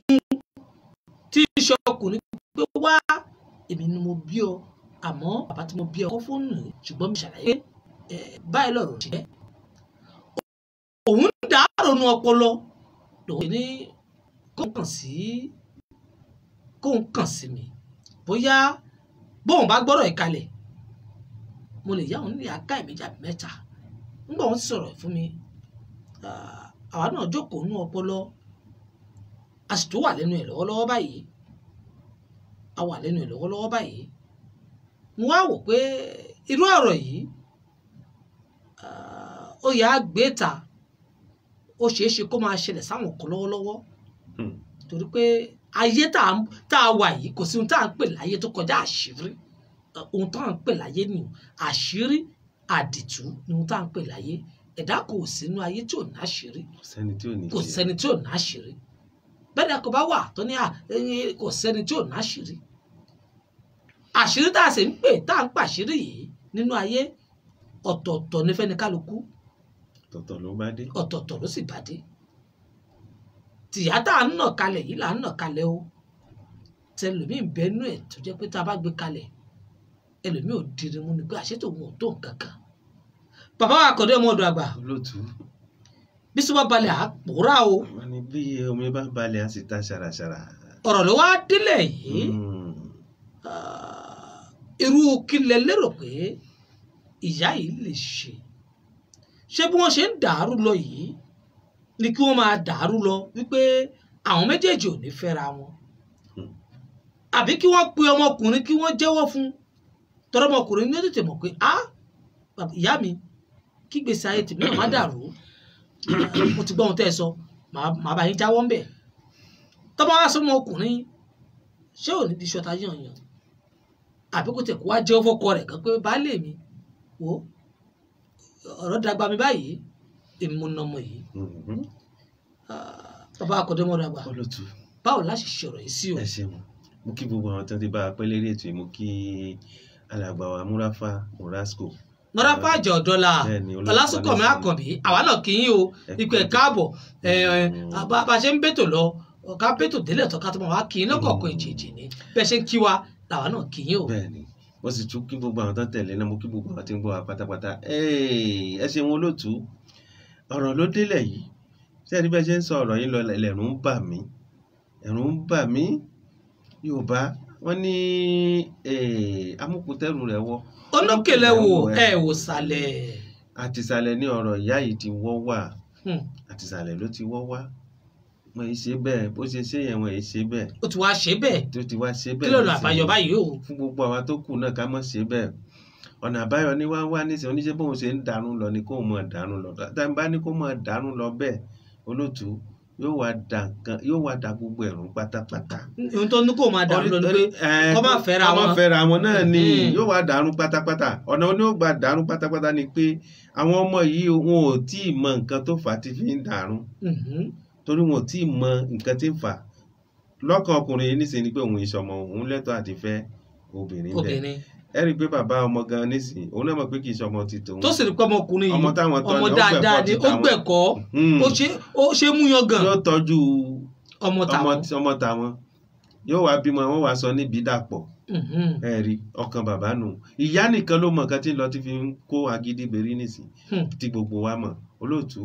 tí í ṣe ọkùnrin pé wá èmi ni mo bí ọ, àmọ́ bàbá tí mo bí ọ kọ́ fóònù ṣùgbọ́n mi ṣàlàyé báyìí lọ̀rọ̀ ṣe jẹ́. Òun ń dàrú nu ọpọlọ lòun ní kóun kàn sí mi, bóyá bóun bá gbọ́rọ̀ ìkalẹ̀ mo lè yá òun ní àká ìméjì àbí mẹ́ta. Nígbà wọn ti sọ̀rọ̀ fún mi, àwa náà jókòó nú ọpọlọ, a sì tó wà lẹ́nu ẹ̀ lọ́wọ́lọ́wọ́ báyìí, a wà lẹ́nu ẹ̀ lọ́wọ́lọ́wọ́ báyìí. Mo wá wò pé irú ọ̀rọ̀ yìí ó yà á gbé ta, ó ṣeé ṣe kó máa ṣẹlẹ̀ sáwọn kan lọ́wọ́lọ́wọ́, torí pé ayé tá a wà yìí kò sí ohun tá à ń pè láyé tó kọjá àṣírí. Ohun tá à ń pè láyé ni àṣírí, àdìtú ni ohun tá à ń pè láyé. Ẹ̀dá kò sínú ayé tí ò náṣírí, kò sẹ́ni tí ò náṣírí. Bẹ́ẹ̀ ni kò bá wà tó ní kò sẹ́ni tí ò náṣírí. Àṣírí tá a sì ń pè tá à ń pàṣírí yìí nínú ayé ọ̀tọ̀ọ̀tọ̀ ní fẹ́ni kálukú, ọ̀tọ̀ọ̀tọ̀ ló bá dé, ọ̀tọ̀ọ̀tọ̀ ló sì bá dé. Tìyá tá à ń nà kalẹ̀ yìí là ń nà kalẹ̀ o, tẹlòmíì ń bẹnu ẹ̀ tó jẹ́ pé tá a bá gbé kalẹ̀ ẹlòmíì ò dirí mú ni pé àṣetò òun ò tó nǹkan kan. Bàbá wa Àkàndé ọmọ ọ̀dọ̀ àgbà, olóòtú, bí sọ bá balẹ̀ á pòórá o. Wọ́n ní bí omi bá balẹ̀ á sì ta ṣàràṣàrà. Ọ̀rọ̀ ló wá délẹ̀ yìí. Irú kílẹ̀ lérò pé ìyá yìí lè ṣe? Ṣé bí wọ́n ṣe ń dàrú lọ yìí ni kí wọ́n máa dàrú lọ wípé àwọn méjèèjì ò ní fẹ́ra wọn, àbí kí wọ́n pe ọmọkùnrin kí wọ́n jẹ́wọ́ fún tọrọ ọmọkùnrin ní ó tètè mọ̀ pé á ìyá mi kí gbèsè ayé tèmi náà má dàrú, mo ti gbọ́ ohun tẹ́ ẹ sọ, màá bá yín jáwọ́ ń bẹ̀. Tọ́ba wá sọmọ ọkùnrin ṣé ò ní di ṣọta yànyàn, àbí kò tẹ̀ kó wá jẹ́wọ́ fọ́kọ rẹ̀ gan pé baálé mi wò ó Ọ̀rọ̀ dàgbà mi báyìí, èmi mo nà ọmọ yìí. Bàbá Akọ́dẹ́mọ́dàgbà, Olótú, báwo la ṣe ṣọ̀rọ̀ yìí sí o? Ẹ ṣeun. Mo kí gbogbo àwọn tó ti bá a pẹ́ lérí ètò yìí. Mo kí alàgbà wa Múráfà Morasco. Mọ́ráfà àjọ dọ́là. Bẹ́ẹ̀ni, olóòtú Ọlásùnkànmí Ọlásùnkànmí. Àkànbí, àwa náà kì í o. Ẹ Ikú ẹ̀ kú. káàbọ̀. Bá a ṣe ń bètò lọ, ká bètò délẹ̀ tó ká tó máa wá kì í lọ́kọ̀ọ̀kan ìjèjì ni bẹ́ẹ̀ ṣe ń kí wa làwa náà kì í o. Bẹ́ẹ̀ni, mo sì tún kí gbogbo àwọn tó ń tẹ̀lé náà. Mo kí gbogbo àwọn tí ń gbọ́ wa pátápátá. Ẹ ṣeun olóòtú. Ọ̀rọ̀ ló délẹ̀ yìí. Ṣé ẹni bẹ́ẹ̀ ṣe ń sọ ọ̀rọ̀ yìí lọ, ẹ̀rù ń bà mí, ẹ̀rù ń bà mí. Yorùbá wọ́n ní amúkútẹ́rù rẹ̀ wọ́ Olókèlè wò, ẹ wò sàlẹ̀. Àtìsàlẹ̀ ní ọ̀rọ̀ ìyá yìí ti wọ́ wà. Àtìsàlẹ̀ ló ti wọ́ wá. Wọ́n yìí ṣe bẹ́ẹ̀, bó ṣe ṣe yẹn, wọ́n yìí ṣe bẹ́ẹ̀. Ó ti wá ṣe bẹ́ẹ̀. Tó ti wá ṣe Kí bẹ́ẹ̀ lọ́nà nísìnyí. àbáyọ báyìí o? Fún gbogbo àwa tó kù náà, ká mọ̀ ṣe bẹ́ẹ̀. Ọ̀nà àbáyọ ní wá wá nísìnyí. Oníṣẹ́ bóun ṣe ń dànù lọ ni kóun mọ̀ dànù lọ. Tá a bá ní kó mọ̀ dànù lọ bẹ́ẹ̀, olótú, yóò wá da nǹkan, yóò wá da gbogbo ẹ̀rù pátápátá. Ohun tó ní kó máa dàrú lọ ni pé kó má fẹ́ra kó má wọn. fẹ́ra wọn náà ni. Yóò wá dàrú pátápátá. Ọ̀nà oní ó gbà dàrú pátápátá ni pé àwọn ọmọ yìí, wọn ò tí ì mọ nǹkan tó fà á tí fi ń dàrú, torí wọn ò tí ì mọ nǹkan tí ń fà á. Lọ́kàn ọkùnrin yìí nísìnyí ni pé òun ìṣọmọ òun lẹ́tọ̀ọ́ àti fẹ́ obìnrin bẹ́ẹ̀. Obìnrin. Ẹ rí i pé bàbá ọmọ gan nísìnyí, òun náà mọ̀ pé kì í ṣọmọ ti tòun. Tó sì rí pé ọmọkùnrin yìí, Ọmọ táwọn tọ́ ọmọ ni, ó dáadáa gbẹ̀kọ́ ni, ti ó tàwọn. gbẹ̀kọ́, ó ṣe mú yan gan. Yóò tọ́jú ọmọ ọmọ tàwọn. Ọmọ tàwọn yóò wá bímọ, wọn wá sọ níbi dàpọ̀. Ẹ rí ọkàn bàbá nù. Ìyá nìkan ló mọ nǹkan tí ń lọ tí fi ń kó agídí berí nísìn, tí gbogbo wa mọ̀. Olóòtú,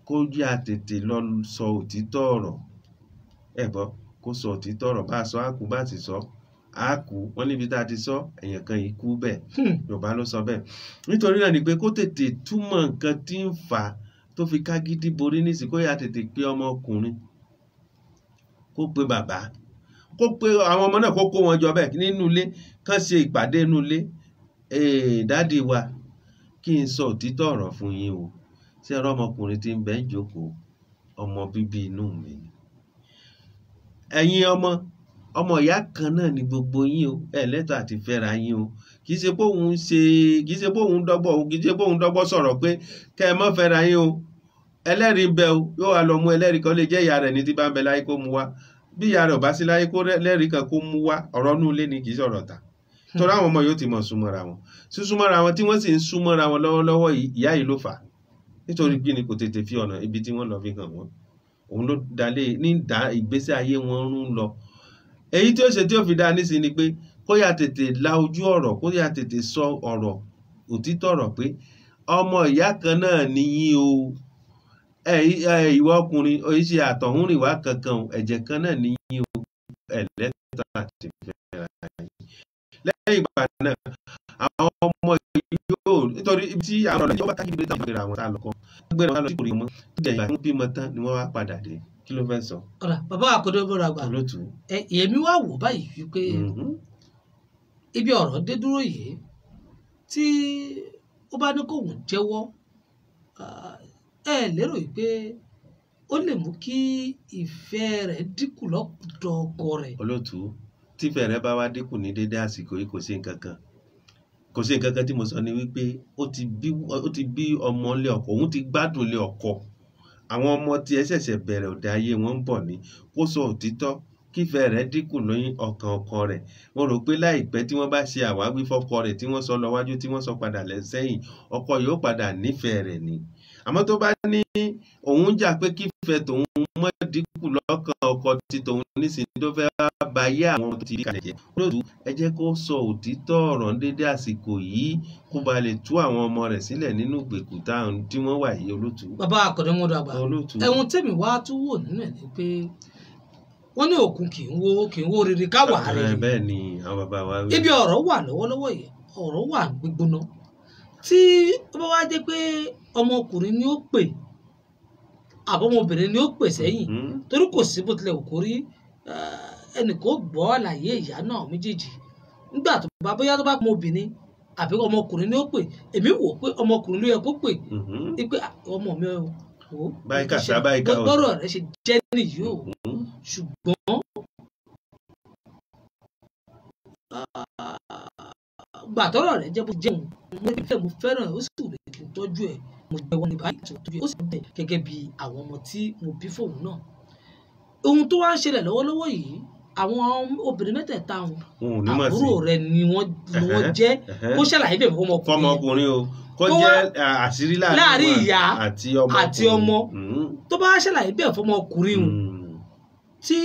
kó yá tètè lọ sọ òtítọ́ ọ̀rọ̀. Ẹ gbọ́, kó sọ òtítọ́ ọ̀rọ̀. Bá a sọ á kú, bá a sì sọ á kú. Wọ́n níbi tá a ti sọ èèyàn kan yìí kú bẹ́ẹ̀. Yorùbá ló sọ bẹ́ẹ̀. Nítorí náà ni pé kó tètè túmọ̀ nǹkan tí ń fà á tó fi kágídí borí nísìn. Kó yá tètè pé ọmọkùnrin, kó pe bàbá, kó pe àwọn ọmọ náà, kó kó wọn jọ bẹ́ẹ̀ nínú ilé, kán ṣe ìpàdé nínú ilé. Ee, daddy wa, kí n sọ òtítọ́ ọ̀rọ̀ fún yín o. Ṣé ẹ̀rọ ọmọkùnrin tí ń bẹ ń jókòó, ọmọ bíbí inú mi ni. Ẹ̀yin ọmọ, ọmọ ìyá kan náà ni gbogbo yín o. Ẹ lẹ́tọ̀ọ́ àti fẹ́ra yín o. Kì í ṣe pé òun ṣe, kì í ṣe pé òun dọ́gbọ́ o, kì í ṣe pé òun dọ́gbọ́ sọ̀rọ̀ pé kẹ́ ẹ mọ́ fẹ́ra yín o. Ẹlẹ́rìí ń bẹ o. Yóò wá lọ mú ẹlẹ́rìí kan, lè jẹ́ ìyá rẹ̀ ní tí bá ń bẹ láyé, kó mú wá. Bí ìyá rẹ̀ ò bá sí láyé, kó lẹ́rìí kan kó mú wá. Ọ̀rọ̀ inú ilé ni, kì í ṣọ̀rọ̀ ta. Torí àwọn ọmọ yóò ti mọ̀ súnmọ́ra wọn. Sísúnmọ́ra wọn tí wọ́n sì ń súnmọ́ra wọn lọ́wọ́lọ́wọ́ yìí, ìyá yìí ló fà á. Nítorí kí ni kò tètè fi ọ̀nà ibi tí wọ́n lọ fi hàn wọ́n. Òun ló dalé ní dá ìgbésí ayé wọn rún lọ. Èyí tí ó ṣe tí ó fi dá nísìnyí ni pé kó yá tètè la ojú ọ̀rọ̀, kó yá tètè sọ ọ̀rọ̀ òtítọ́ ọ̀rọ̀ pé ọmọ ìyá kan náà ni yín o. Ẹ ìwọ ọkùnrin, o ṣe àtọ̀húnrìnwá kankan o, ẹ̀jẹ̀ kan náà ni yín o, ẹ lẹ́tọ̀ọ́ àti fẹ́ra yín. Lẹ́yìn ìgbà náà, àwọn ọmọ yìí yóò, nítorí ibi tí àwọn ọ̀rọ̀ yóò bá káàkiri táwọn gbéra wọn tá a lọ kọ́. Gbéra wọn lọ sí ìkórè wọn. Tó jẹ́ ìgbà tí wọ́n bímọ tán ni wọ́n wá padà dé. Kí ló fẹ́ sọ? Ọ̀rà bàbá Akọ́dẹ́mọ́dàgbà, Olótú. Ẹ èmi wá wò báyìí wípé ibi ọ̀rọ̀ dé dúró yìí, tí ó bá ní kóun jẹ́wọ́, ẹ lérò wípé ó lè mú kí ìfẹ́ rẹ̀ dínkù lọ́dọ̀ ọkọ rẹ̀? Olótú, tífẹ̀ rẹ bá wá dínkù ní dédé àsìkò yìí, kò sí nǹkan kan. Kò sí nǹkan kan tí mo sọ ni wípé ó ti bí ọmọ ilé ọkọ, òun ti gbádùn ilé ọkọ. Àwọn ọmọ tí ẹ ṣẹ̀ṣẹ̀ bẹ̀rẹ̀ òde ayé wọn ń bọ̀ ni. Kó sọ òtítọ́, kífẹ́ rẹ̀ dínkù lóyún ọkàn ọkọ rẹ̀. Mo rò pé láìpẹ́, tí wọ́n bá ṣe àwáwí fọ́kọ rẹ̀, tí wọ́n sọ lọ wájú, tí wọ́n sọ padà lẹ́sẹ̀yìn, ọkọ yóò padà nífẹ̀ẹ́ rẹ̀ ni. Àmọ́ tó bá ní òun jà pé kífẹ́ tòun mọ́ dínkù lọ́kàn ọkọ tí tòun nísìnyí, tó fẹ́ wá ba ayé àwọn tó ti bí kalẹ̀ jẹ́. Olóòtú, ẹ jẹ́ kó sọ òtítọ́ ọ̀rọ̀ ní dédé àsìkò yìí, kó ba lè tú àwọn ọmọ rẹ̀ sílẹ̀ nínú ìgbèkùn táwọn tí wọ́n wà yìí, olóòtú. Bàbá Akọ́dẹ́mọ́dàgbà, Olóòtú. ẹ̀hun tèmi wá tún wò nínú ẹ̀ ni pé wọ́n ní òkun kì í wó rere káwà rere. Bẹ́ẹ̀ ni àwọn bàbá wa wí. Ibi ọ̀rọ̀ wà lọ́wọ́lọ́wọ́ yìí, ọ̀rọ̀ wà gbígbóná. Tí ó bá wá jẹ́ pé ọmọkùnrin ni ó pè àbọ̀mọbìnrin ni ó pè sẹ́yìn, torí kò sí bó tilẹ̀ wù kó rí, ẹnìkan ó gbọ́ àlàyé ìyá náà méjèèjì nígbà tó bá bóyá tó bá pọn obìnrin àbí ọmọkùnrin ni ó pè. Èmi wò pé ọmọkùnrin ló yẹ kó pè pé, "Ah, ọmọ mi o, wò ó, Báyìí kàṣá, báyìí ká o." gbọ́rọ̀ rẹ ṣe jẹ́ nìyí o. Ṣùgbọ́n gbàtọ́rọ̀ rẹ jẹ́ bó jẹun, mo fẹ́, mo fẹ́ràn, ó sì wù mí kí n tọ́jú ẹ̀, mo jẹ́ wọn ní báyìí tó tọ́jú ẹ̀, ó sì bẹ̀ gẹ́gẹ́ bí àwọn ọmọ tí mo bí fóun náà. Ohun tó wá ń ṣẹlẹ̀ lọ́wọ́lọ́wọ́ yìí, àwọn obìnrin mẹ́tẹ̀ẹ̀ta wọn, Wọn ò ní mọ̀ sí. àbúrò rẹ̀ ni wọ́n jẹ́. Kó ṣàlàyé bẹ́ẹ̀ fọmọkùnrin. Fọmọkùnrin o, kó jẹ́ àṣírí láàrin ìyá àti ọmọ. Tó bá ṣàlàyé bẹ́ẹ̀ fọmọkùnrin o, tí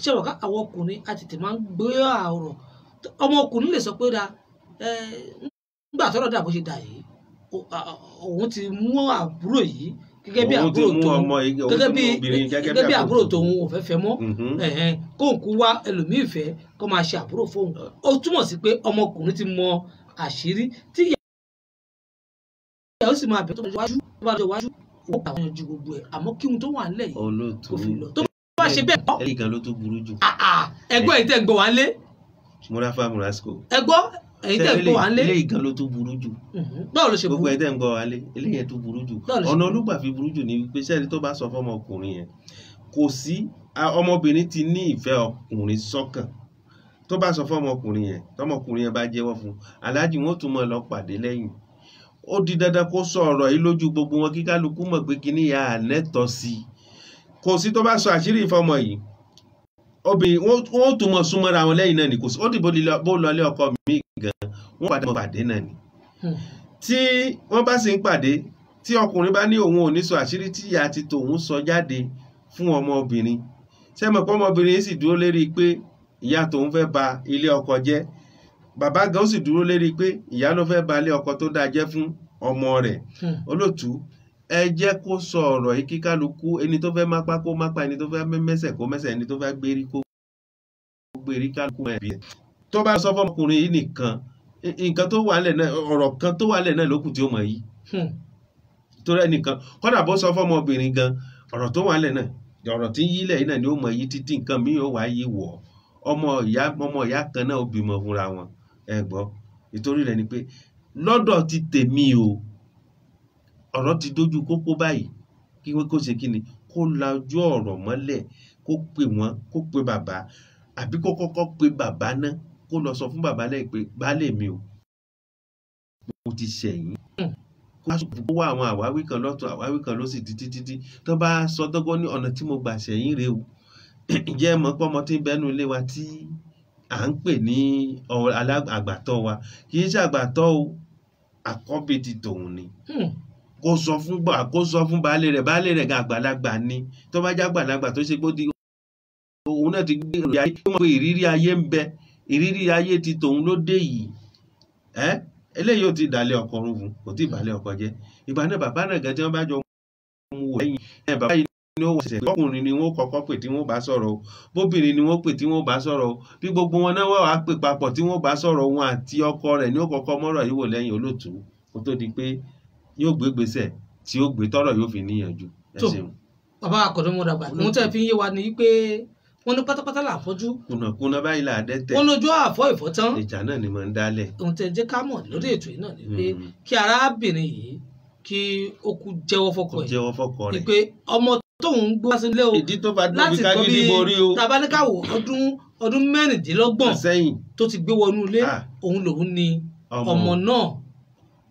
ṣe wọ́n ká àwọn ọkùnrin a tètè máa ń gbé ọ̀rọ̀. Ọmọkùnrin lè sọ pé da nígbà tọ́rọ̀ dà bó ṣe dà yìí, òun ti mú àbúrò yìí gẹ́gẹ́ bí àbúrò tòun, gẹ́gẹ́ bí àbúrò tòun ò fẹ́ fẹ́ mọ́, kóun kú wá ẹlòmíì fẹ́ kó máa ṣe àbúrò fóun. Ó túmọ̀ sí pé ọmọkùnrin ti mọ àṣírí tí ìyá ó sì máa bẹ̀ tó bá lọ wájú, ó kà wọ́n yanjú gbogbo ẹ̀. Àmọ́ kí ohun tó wà nílẹ̀ yìí kò fi lọ tó bá ṣe bẹ́ẹ̀ kọ́. Ẹ̀yìn kan ló tó burú jù. Ẹgbọ́ ẹ̀yin tẹ́ ń gbọ́ wá lé. Murafa Murasco. Ẹgbọ́ ẹ̀yin tẹ́ ń gbọ́ wá lé. Eléyìí kan ló tó burú jù. Báwo ló ṣe burú? Gbogbo ẹ̀yin tẹ́ ń gbọ́ wá lé, eléyìí tó burú jù. Ọ̀nà olúgbà fi burú jù ni wípé sẹ́ni tó bá sọ fọmọkùnrin yẹn, kò sí ọmọbìnrin ti ní ìfẹ́ ọkùnrin sọ́kàn. Tó bá sọ fọmọkùnrin yẹn, tọmọkùnrin yẹn bá jẹ́wọ́ fún, aláàjì wọn tún mọ̀ lọ pàdé lẹ́yìn. Ó di dandan kó sọ ọ̀rọ̀ yìí lójú gbogbo wọn kí kálukú mọ̀ pé kíní ya ànẹ́tọ̀ sí i. Kò sí tó bá sọ àṣírí ìfọmọ yìí, obìnrin wọn tún mọ súnmọ́ra wọn lẹ́yìn náà ni. Kò sí ó dìbò bó lọlé ọkọ mi gan, wọn padà mọ pàdé náà ni. Tí wọ́n bá sì ń pàdé, tí ọkùnrin bá ní òun ò ní sọ àṣírí tí ìyá ti tòun sọ jáde fún ọmọbìnrin, ṣé mọ̀ pé ọmọbìnrin sì dúró lérí pé ìyá tòun fẹ́ ba ilé ọkọ jẹ́, bàbá gan ó sì dúró lérí pé ìyá ló fẹ́ ba ilé ọkọ tó dáa jẹ́ fún ọmọ rẹ̀. Olótùú, ẹ jẹ́ kó sọ ọ̀rọ̀ yìí kí kálukú, ẹni tó fẹ́ mápá kó mápá, ẹni tó fẹ́ mẹ́sẹ̀ kó mẹ́sẹ̀, ẹni tó fẹ́ gbérí kó gbérí, kálukú ẹ̀ bí. Tó bá sọ fọmọkùnrin yìí nìkan, nǹkan tó wà lẹ̀ náà, ọ̀rọ̀ kan tó wà lẹ̀ náà ló kù tí ó mọ̀ yìí. Torí ẹnìkan kọ́dà bó sọ fọmọbìnrin gan, ọ̀rọ̀ tó wà lẹ̀ náà, ọ̀rọ̀ tí ń yí lẹ̀ yìí náà ni ó mọ̀ yìí títí nǹkan míì ó wá yí wọ̀. Ọmọ ìyá kan náà ó bímọ fúnra wọn. Ẹ gbọ́, ìtorí rẹ̀ ni pé lọ́dọ̀ ti tèmi o, ọ̀rọ̀ ti dójú kókó báyìí. Kí wọ́n kó ṣe kí ni, kó lajú ọ̀rọ̀ mọ́lẹ̀, kó pè wọ́n, kó pe bàbá, àbí kó kọ́kọ́ pe bàbá náà, kó lọ sọ fún bàbá lẹ́yìn pé baálé mi o, mo ti ṣẹ̀yìn. Kó wá àwọn àwáwí kan lọ́tún, àwáwí kan lósì títí títí tó bá sọ dọ́gbọ́n ní ọ̀nà tí mo gbà ṣẹ̀yìn rèé o. Ǹjẹ́ ẹ mọ̀ pé ọmọ tí ń bẹnu ilé wa tí à ń pè ní àgbàtọ́ wa, kì í ṣe àgbàtọ́ o, àkọ́bí ti tòun ni. Kó sọ fún baálé rẹ̀, baálé rẹ̀ gan àgbàlagbà ni. Tó bá jẹ́ àgbàlagbà tó ṣe pé òun náà ti gbé ìrírí ayé, ó mọ̀ pé ìrírí ayé ń bẹ, ìrírí ayé ti tòun ló dé yìí. Eléyìí ò ti dàlẹ́ ọkọ rún fún, kò tí ì bàlẹ́ ọkọ jẹ́. Ìgbà náà bàbá náà gan tí wọ́n bá jọ mú wò lẹ́yìn, bàbá yìí ni ó wọ̀ ṣẹ̀ṣẹ̀ pé ọkùnrin ni wọ́n kọ́kọ́ pè tí wọ́n bá sọ̀rọ̀ o, bóbìnrin ni wọ́n pè tí wọ́n bá sọ̀rọ̀ o, bí gbogbo wọn náà wà á pè papọ̀ tí wọ́n bá sọ̀rọ̀, wọn àti ọkọ rẹ̀ ni ó kọ́kọ́ mọ́rọ̀ yìí wò lẹ́yìn olótùú, kó tó di pé yóò gbé gbèsè tí ó gbé tọ́rọ̀ yóò fi níyànjú. Ẹ ṣeun. Bàbá Akọ̀dọ́mọdàgbà, ohun tẹ́ fi ń yé wa ni pé wọ́n ní pátápátá là fọ́jú. Kùnàkùnà báyìí là dẹ́tẹ̀. Wọ́n lójú àfọ́ ìfọ́tán. Ìjà náà ni mo ń dálẹ̀. Ohun tẹ́ jẹ́ ká mọ̀ lórí ètò yìí náà ni pé kí arábìnrin yìí kí ó kú jẹ́wọ́ fọ́kọ ẹ̀. Jẹ́wọ́ fọ́kọ rẹ̀. Ni pé ọmọ tóun gbé wá sílé o. Ìdí tó bá dùn bí kágídí borí o. Tabaníkàwò ọdún 26 sẹ́yìn tó ti gbé wọnú ilé, òun lòun ni ọmọ náà.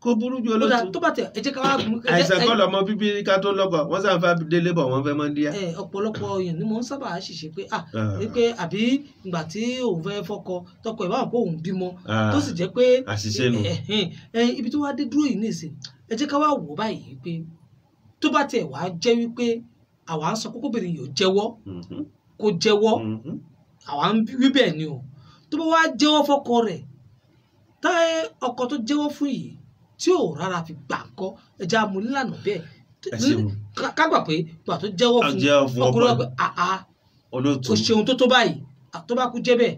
Kó burú ju olóòtú. Tó bá tẹ ẹ jẹ́ ká wá. Àìsàn kọ́ lọmọ bíbí ká tó lọ́kọ, wọ́n sàn fà délé bọ̀ wọ́n fẹ́ mọ́ díẹ̀. Ọ̀pọ̀lọpọ̀ èèyàn ni mo ń sábà ṣìṣe pé pé àbí ìgbà tí òun fẹ́ fọ́kọ tọkọ ẹ̀ báwọn pé òun bímọ, tó sì jẹ́ pé àṣìṣe nù. Ibi tó wá dé dúró yìí nìsín, ẹ jẹ́ ká wá wò báyìí pé tó bá tẹ wá jẹ́ wípé àwa ń sọ kókó obìnrin yìí ó jẹ́wọ́, kó jẹ́wọ́, àwa ń wí bẹ́ẹ̀ ni o. Tó bá wá jẹ́wọ́ fọ́kọ rẹ̀, táyé ọkọ tó jẹ́wọ́ fún yìí tí ò rárá fi gbà kọ́, ẹja mú nílànà bẹ́ẹ̀ ká gbà pé gbà tó jẹ́wọ́ fún ọkùnrin wa pé àá o ṣeun tó tó báyìí, tó bá kú jẹ́ bẹ́ẹ̀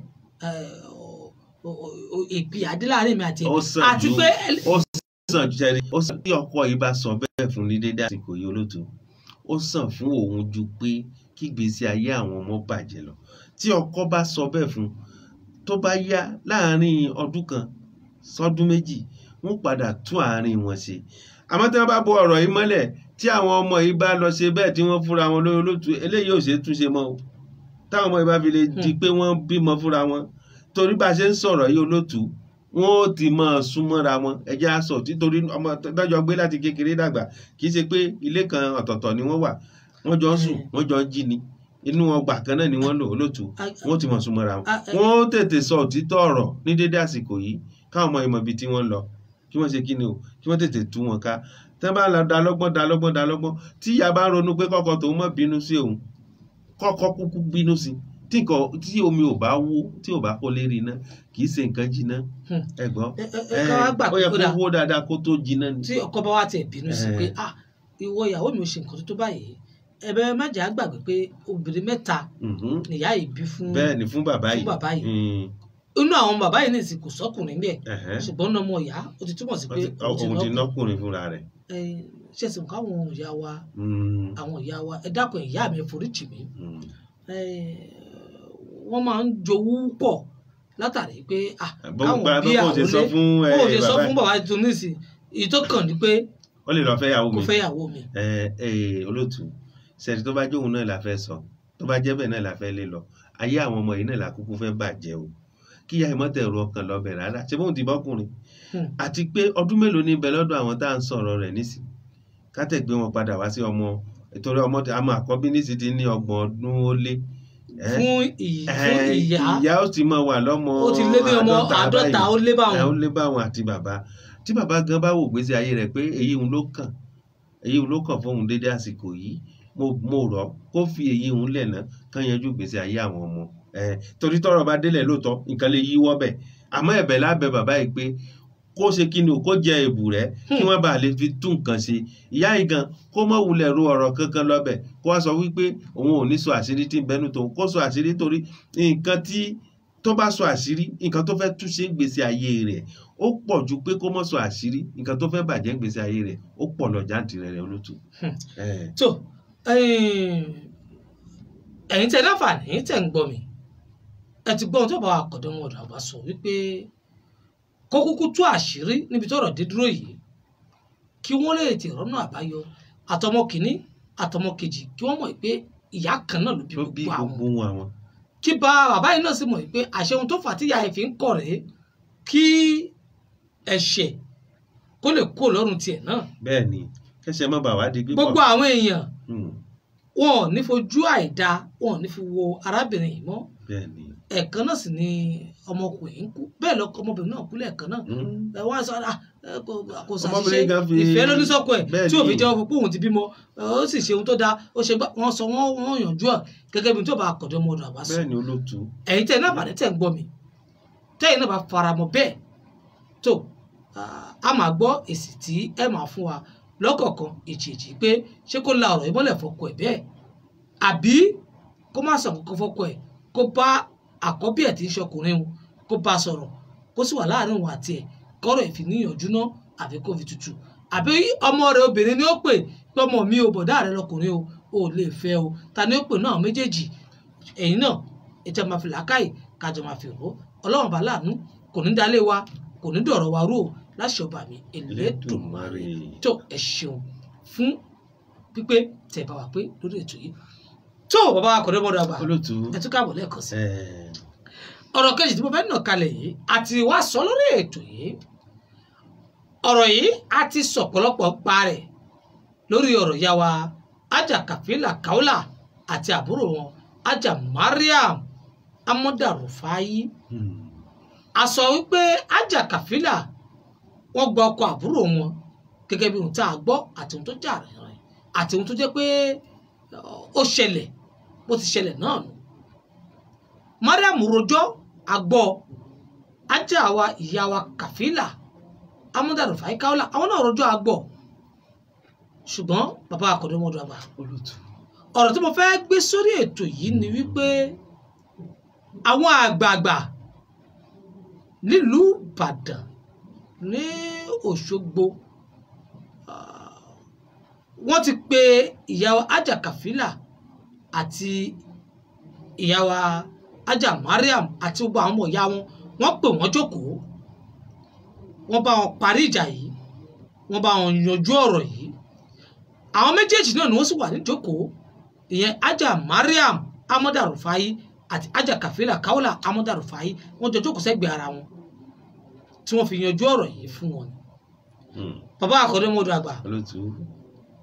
ìpè adé láàrin mi àti àti pé. Ó sàn ju jẹri, ó sàn tí ọkọ yìí bá sọ bẹ́ẹ̀ fún ní dédé àsìkò yìí olótùú, ó sàn fún òun ju pé kí ìgbésí ayé àwọn ọmọ bàjẹ́ lọ. Tí ọkọ bá sọ bẹ́ẹ̀ fún, tó bá yá láàrin ọdún kan sọdún méjì, wọ́n padà tún àárín wọn ṣe. Àmọ́ tí wọ́n bá bo ọ̀rọ̀ yìí mọ́lẹ̀, tí àwọn ọmọ yìí bá lọ ṣe bẹ́ẹ̀ tí wọ́n fúnra wọn lóyún olótùú, eléyìí ò ṣe é túnṣe mọ́ o. Táwọn ọmọ yìí bá fi lè di pé wọ́n bímọ fúnra wọn, torí bá a ṣe ń sọ̀rọ̀ yìí olótùú, Wọ́n ó ti máa súnmọ́ra wọn. Ẹjẹ́ á sọ títorí ọmọ tọ́jọ́ gbé láti kékeré dàgbà, kì í ṣe pé ilé kan ọ̀tọ̀ọ̀tọ̀ ni wọ́n wà, wọ́n jọ ń sùn, wọ́n jọ ń jí ni, inú ọgbà kan náà ni wọ́n lò. Olóòtú, wọ́n ti máa súnmọ́ra wọn. Wọ́n ó tètè sọ òtítọ́ ọ̀rọ̀ ní dédé àsìkò yìí, káwọn ọmọ ìmọ̀ ibi tí wọ́n lọ, kí wọ́n ṣe kí ni o, kí wọ́n tètè tú wọn ká. Tẹ́ bá lọ dalọ́gbọ́n dalọ́gbọ́n dalọ́gbọ́n, tí ìyá bá ronú pé kọ́kọ́ tòun má bínú sí òun, kọ́kọ́ kúkú bínú sí, tí nǹkan tí omi ò bá wó, tí ò bá kó lérí iná, kì í ṣe nǹkan jiná. Ẹ gbọ́, ó yẹ kó wó dáadáa kó tó jiná ni. Tí ọkọ bá wá tiẹ̀ bínú sí pé ah ìwọ ìyàwó mi ò ṣe nǹkan tó báyìí, ẹ̀bẹ̀ má jẹ́ á gbàgbé pé obìnrin mẹ́ta nìyá yìí bí fún, bẹ́ẹ̀ ni, fún bàbá yìí. Fún bàbá yìí. Inú àwọn bàbá yìí nìsín kò sọ́kùnrin bẹ́ẹ̀, ṣùgbọ́n ọmọ ìyá ó ti túmọ̀ sí pé òun ti nọ́kùnrin fúnra rẹ̀. Ṣẹ̀sìn káwọn ìyá wa, àwọn ìyá wa, ẹ dákun ìyá mi, foríjì mi, wọ́n máa ń jowú pọ̀ látàrí pé káwọn bí àwọlé bó ṣe sọ fún bàbá tuntun nísìn, èyí tó kàn ní pé ó lè lọ fẹ́ yàwó mi, kó fẹ́ yàwó mi. Olóòtú, ṣẹ̀rí tó bá jẹ́ òun náà la fẹ́ sọ, tó bá jẹ́ bẹ́ẹ̀ náà la fẹ́ lé lọ, ayé àwọn ọmọ yìí náà la kúkú fẹ́ bàjẹ́ o. Kí ìyá ìmọ̀tẹ̀ ẹ̀rọ ọkàn lọ bẹ̀ rárá, ṣé bóun ti bọ́kùnrin? Àti pé ọdún mélòó ní bẹ lọ́dọ̀ àwọn tá à ń sọ̀rọ̀ rẹ̀ nísìn, ká tẹ̀ gbé wọn padà wá sí ọmọ, ìtorí ọmọ àmọ́ àkọ́bí nísìn ti ní 30 ọdún ó lé. Fún ìyá, ìyá ó ti máa wà lọ́mọ ó ti lé ní ọmọ 50 ó lé báwọn. Ó lé báwọn àti bàbá. Tí bàbá gan bá wò gbèsè ayé rẹ̀ pé èyí òun ló kàn, èyí òun ló kàn fóun dédé àsìkò yìí, mo rọ̀ kó fi èyí òun lẹ̀ ná, kán yanjú gbèsè ayé àwọn ọmọ. Torí tọ́rọ̀ bá délẹ̀ lóòótọ́ nǹkan lè yíwọ́ bẹ̀, àmọ́ ẹ̀bẹ̀ lábẹ́ bàbá yìí pé kó ṣe kí ni o, kó jẹ èbù rẹ̀ kí wọ́n bá lè fi tún nǹkan ṣe. Ìyá yìí gan kó má wulẹ̀ ro ọ̀rọ̀ kankan lọ́bẹ̀, kó wá sọ wípé òun ò ní sọ àṣírí tí ń bẹnu tòun, kó sọ àṣírí torí nǹkan tí tó bá sọ àṣírí, nǹkan tó fẹ́ túnṣe gbèsè ayé rẹ̀ ó pọ̀ ju pé kó má sọ àṣírí, nǹkan tó fẹ́ bàjẹ́ gbèsè ayé rẹ̀ ó pọ̀ lọ jáǹtìrẹrẹ rẹ̀ olótù. Tó ẹ̀yin tẹ́ láǹfààní tẹ́ ń gbọ́ mi, ẹ ti gbọ́ ohun tó bá wa kọ̀dọ̀ wọn ọ̀dọ̀ àgbà sọ wípé kó kúkú tú àṣírí níbi tọ́rọ̀ dé dúró yìí, kí wọ́n lè tètè rọ́nà àbáyọ, àtọmọ kìíní àtọmọ kejì, kí wọ́n mọ̀ pé ìyá kan náà ló bí gbogbo àwọn, kí bá bàbá yìí náà sì mọ̀ pé àṣẹ ohun tó fà tí ìyá ẹ̀ fi ń kọ̀ rèé, kí ẹ̀ṣẹ̀ kó lè kó lọ́rùn tiẹ̀ náà. Bẹ́ẹ̀ ni, kẹ́sẹ̀ má bàa wá di gbígbọ́. Gbogbo àwọn èèyàn wọn ò ní fojú àìda, wọn ò ní fi wo arábìnrin yìí mọ́. Bẹ́ẹ̀ ni, ẹ̀kan náà sì ni ọmọkùnrin ń kú, bẹ́ẹ̀ lọ́kọ ọmọbìnrin náà kú lẹ́ẹ̀kan náà. Wọ́n á sọ kò ṣàṣìṣe, ìfẹ́ ló ní sọ́kọ ẹ̀ tí òfin jẹ́ pé òun ti bímọ, ó sì ṣe ohun tó dáa, ó ṣe gbá, wọ́n sọ wọ́n yànjú ẹ̀ gẹ́gẹ́ bí tó bá kọ̀dọ̀ ọmọ ọ̀dọ̀ àbá sọ. Bẹ́ẹ̀ ni olóòtú. Ẹ̀yin tẹ́ náà bàdé tẹ́ ń gbọ́ mi, tẹ́yìn náà bá faramọ́ bẹ́ẹ̀ tó, a máa gbọ́ èsì tí ẹ máa fún wa lọ́kọ̀ọ̀kan ìjèjì pé ṣé kó la ọ̀rọ̀ yìí mọ́lẹ̀ fọkọ ẹ̀ bẹ́ẹ̀, àbí kó má sọ kankan fọkọ ẹ̀, kó bá àkọ́bí ẹ̀ tí ń ṣọkùnrin o, kó bá a sọ̀rọ̀, kó sì wà láàrin òun àti ẹ̀, kọ́rọ̀ ìfìníyànjú náà àbí kó fi tutù, àbí ọmọ rẹ̀ obìnrin ni ó pè pé ọmọ mi ò, bọ̀dá rẹ̀ lọkùnrin o, ò lè fẹ́ o, ta ni ó pè náà méjèèjì? Ẹ̀yin náà ètò ẹ̀ máa fi làákàyè kájọ máa fi rò ó. Ọlọ́run bá láàánú kò ní dalé wa, kò ní dọ̀rọ̀ wa rú o, láṣẹ ọba mi Elédùmarè. Tó ẹ ṣeun fún pípé tẹ̀ bá wa pé lórí ètò yìí. Tó bàbá wa kọ̀dọ̀ mọ́dọ̀ àgbà, ẹ tún káàbọ̀ lẹ́ẹ̀kan sí. Ọ̀rọ̀ kejì tí mo fẹ́ nà kalẹ̀ yìí àti wá sọ lórí ètò yìí, ọ̀rọ̀ yìí a ti sọ ọ̀pọ̀lọpọ̀ pa rẹ̀ lórí ọ̀rọ̀ ìyá wa Aja Kafila Kaola àti àbúrò wọn Aja Mariam Amoda Rufai. A sọ wípé Aja Kafila wọ́n gba ọkọ àbúrò wọn gẹ́gẹ́ bí ohun tá a gbọ́ àti ohun tó jà rìnrìn àti ohun tó jẹ́ pé ó ṣẹlẹ̀ bó ti ṣẹlẹ̀ náà nù. Mariam rojọ́ àgbọ̀ Aja wa ìyá wa Kafila Amoda Rufai Kaola àwọn náà rojọ́ àgbọ̀, ṣùgbọ́n bàbá akọ̀dọ́mọdọ̀ àgbà, ọ̀rọ̀ tí mo fẹ́ gbé sórí ètò yìí ni wípé àwọn àgbààgbà nílùú Ìbàdàn ní Òṣogbo wọ́n ti pe ìyá wa Aja Kafila àti ìyá wa Aja Mariam àti gbogbo àwọn ọmọ ìyá wọn, wọ́n pè wọ́n jókòó, wọ́n bá wọn parí ìjà yìí, wọ́n bá wọn yanjú ọ̀rọ̀ yìí. Àwọn méjèèjì náà ni wọ́n sì wà níjókòó, ìyẹn Aja Mariam Amoda Rufai àti Aja Kafila Kaola Amoda Rufai, wọ́n jọ jókòó sẹ́gbẹ̀ẹ́ ara wọn. tí wọ́n fi yanjú ọ̀rọ̀ yìí fún wọn ni. Bàbá Àkàndé Ọmọdé Àgbà,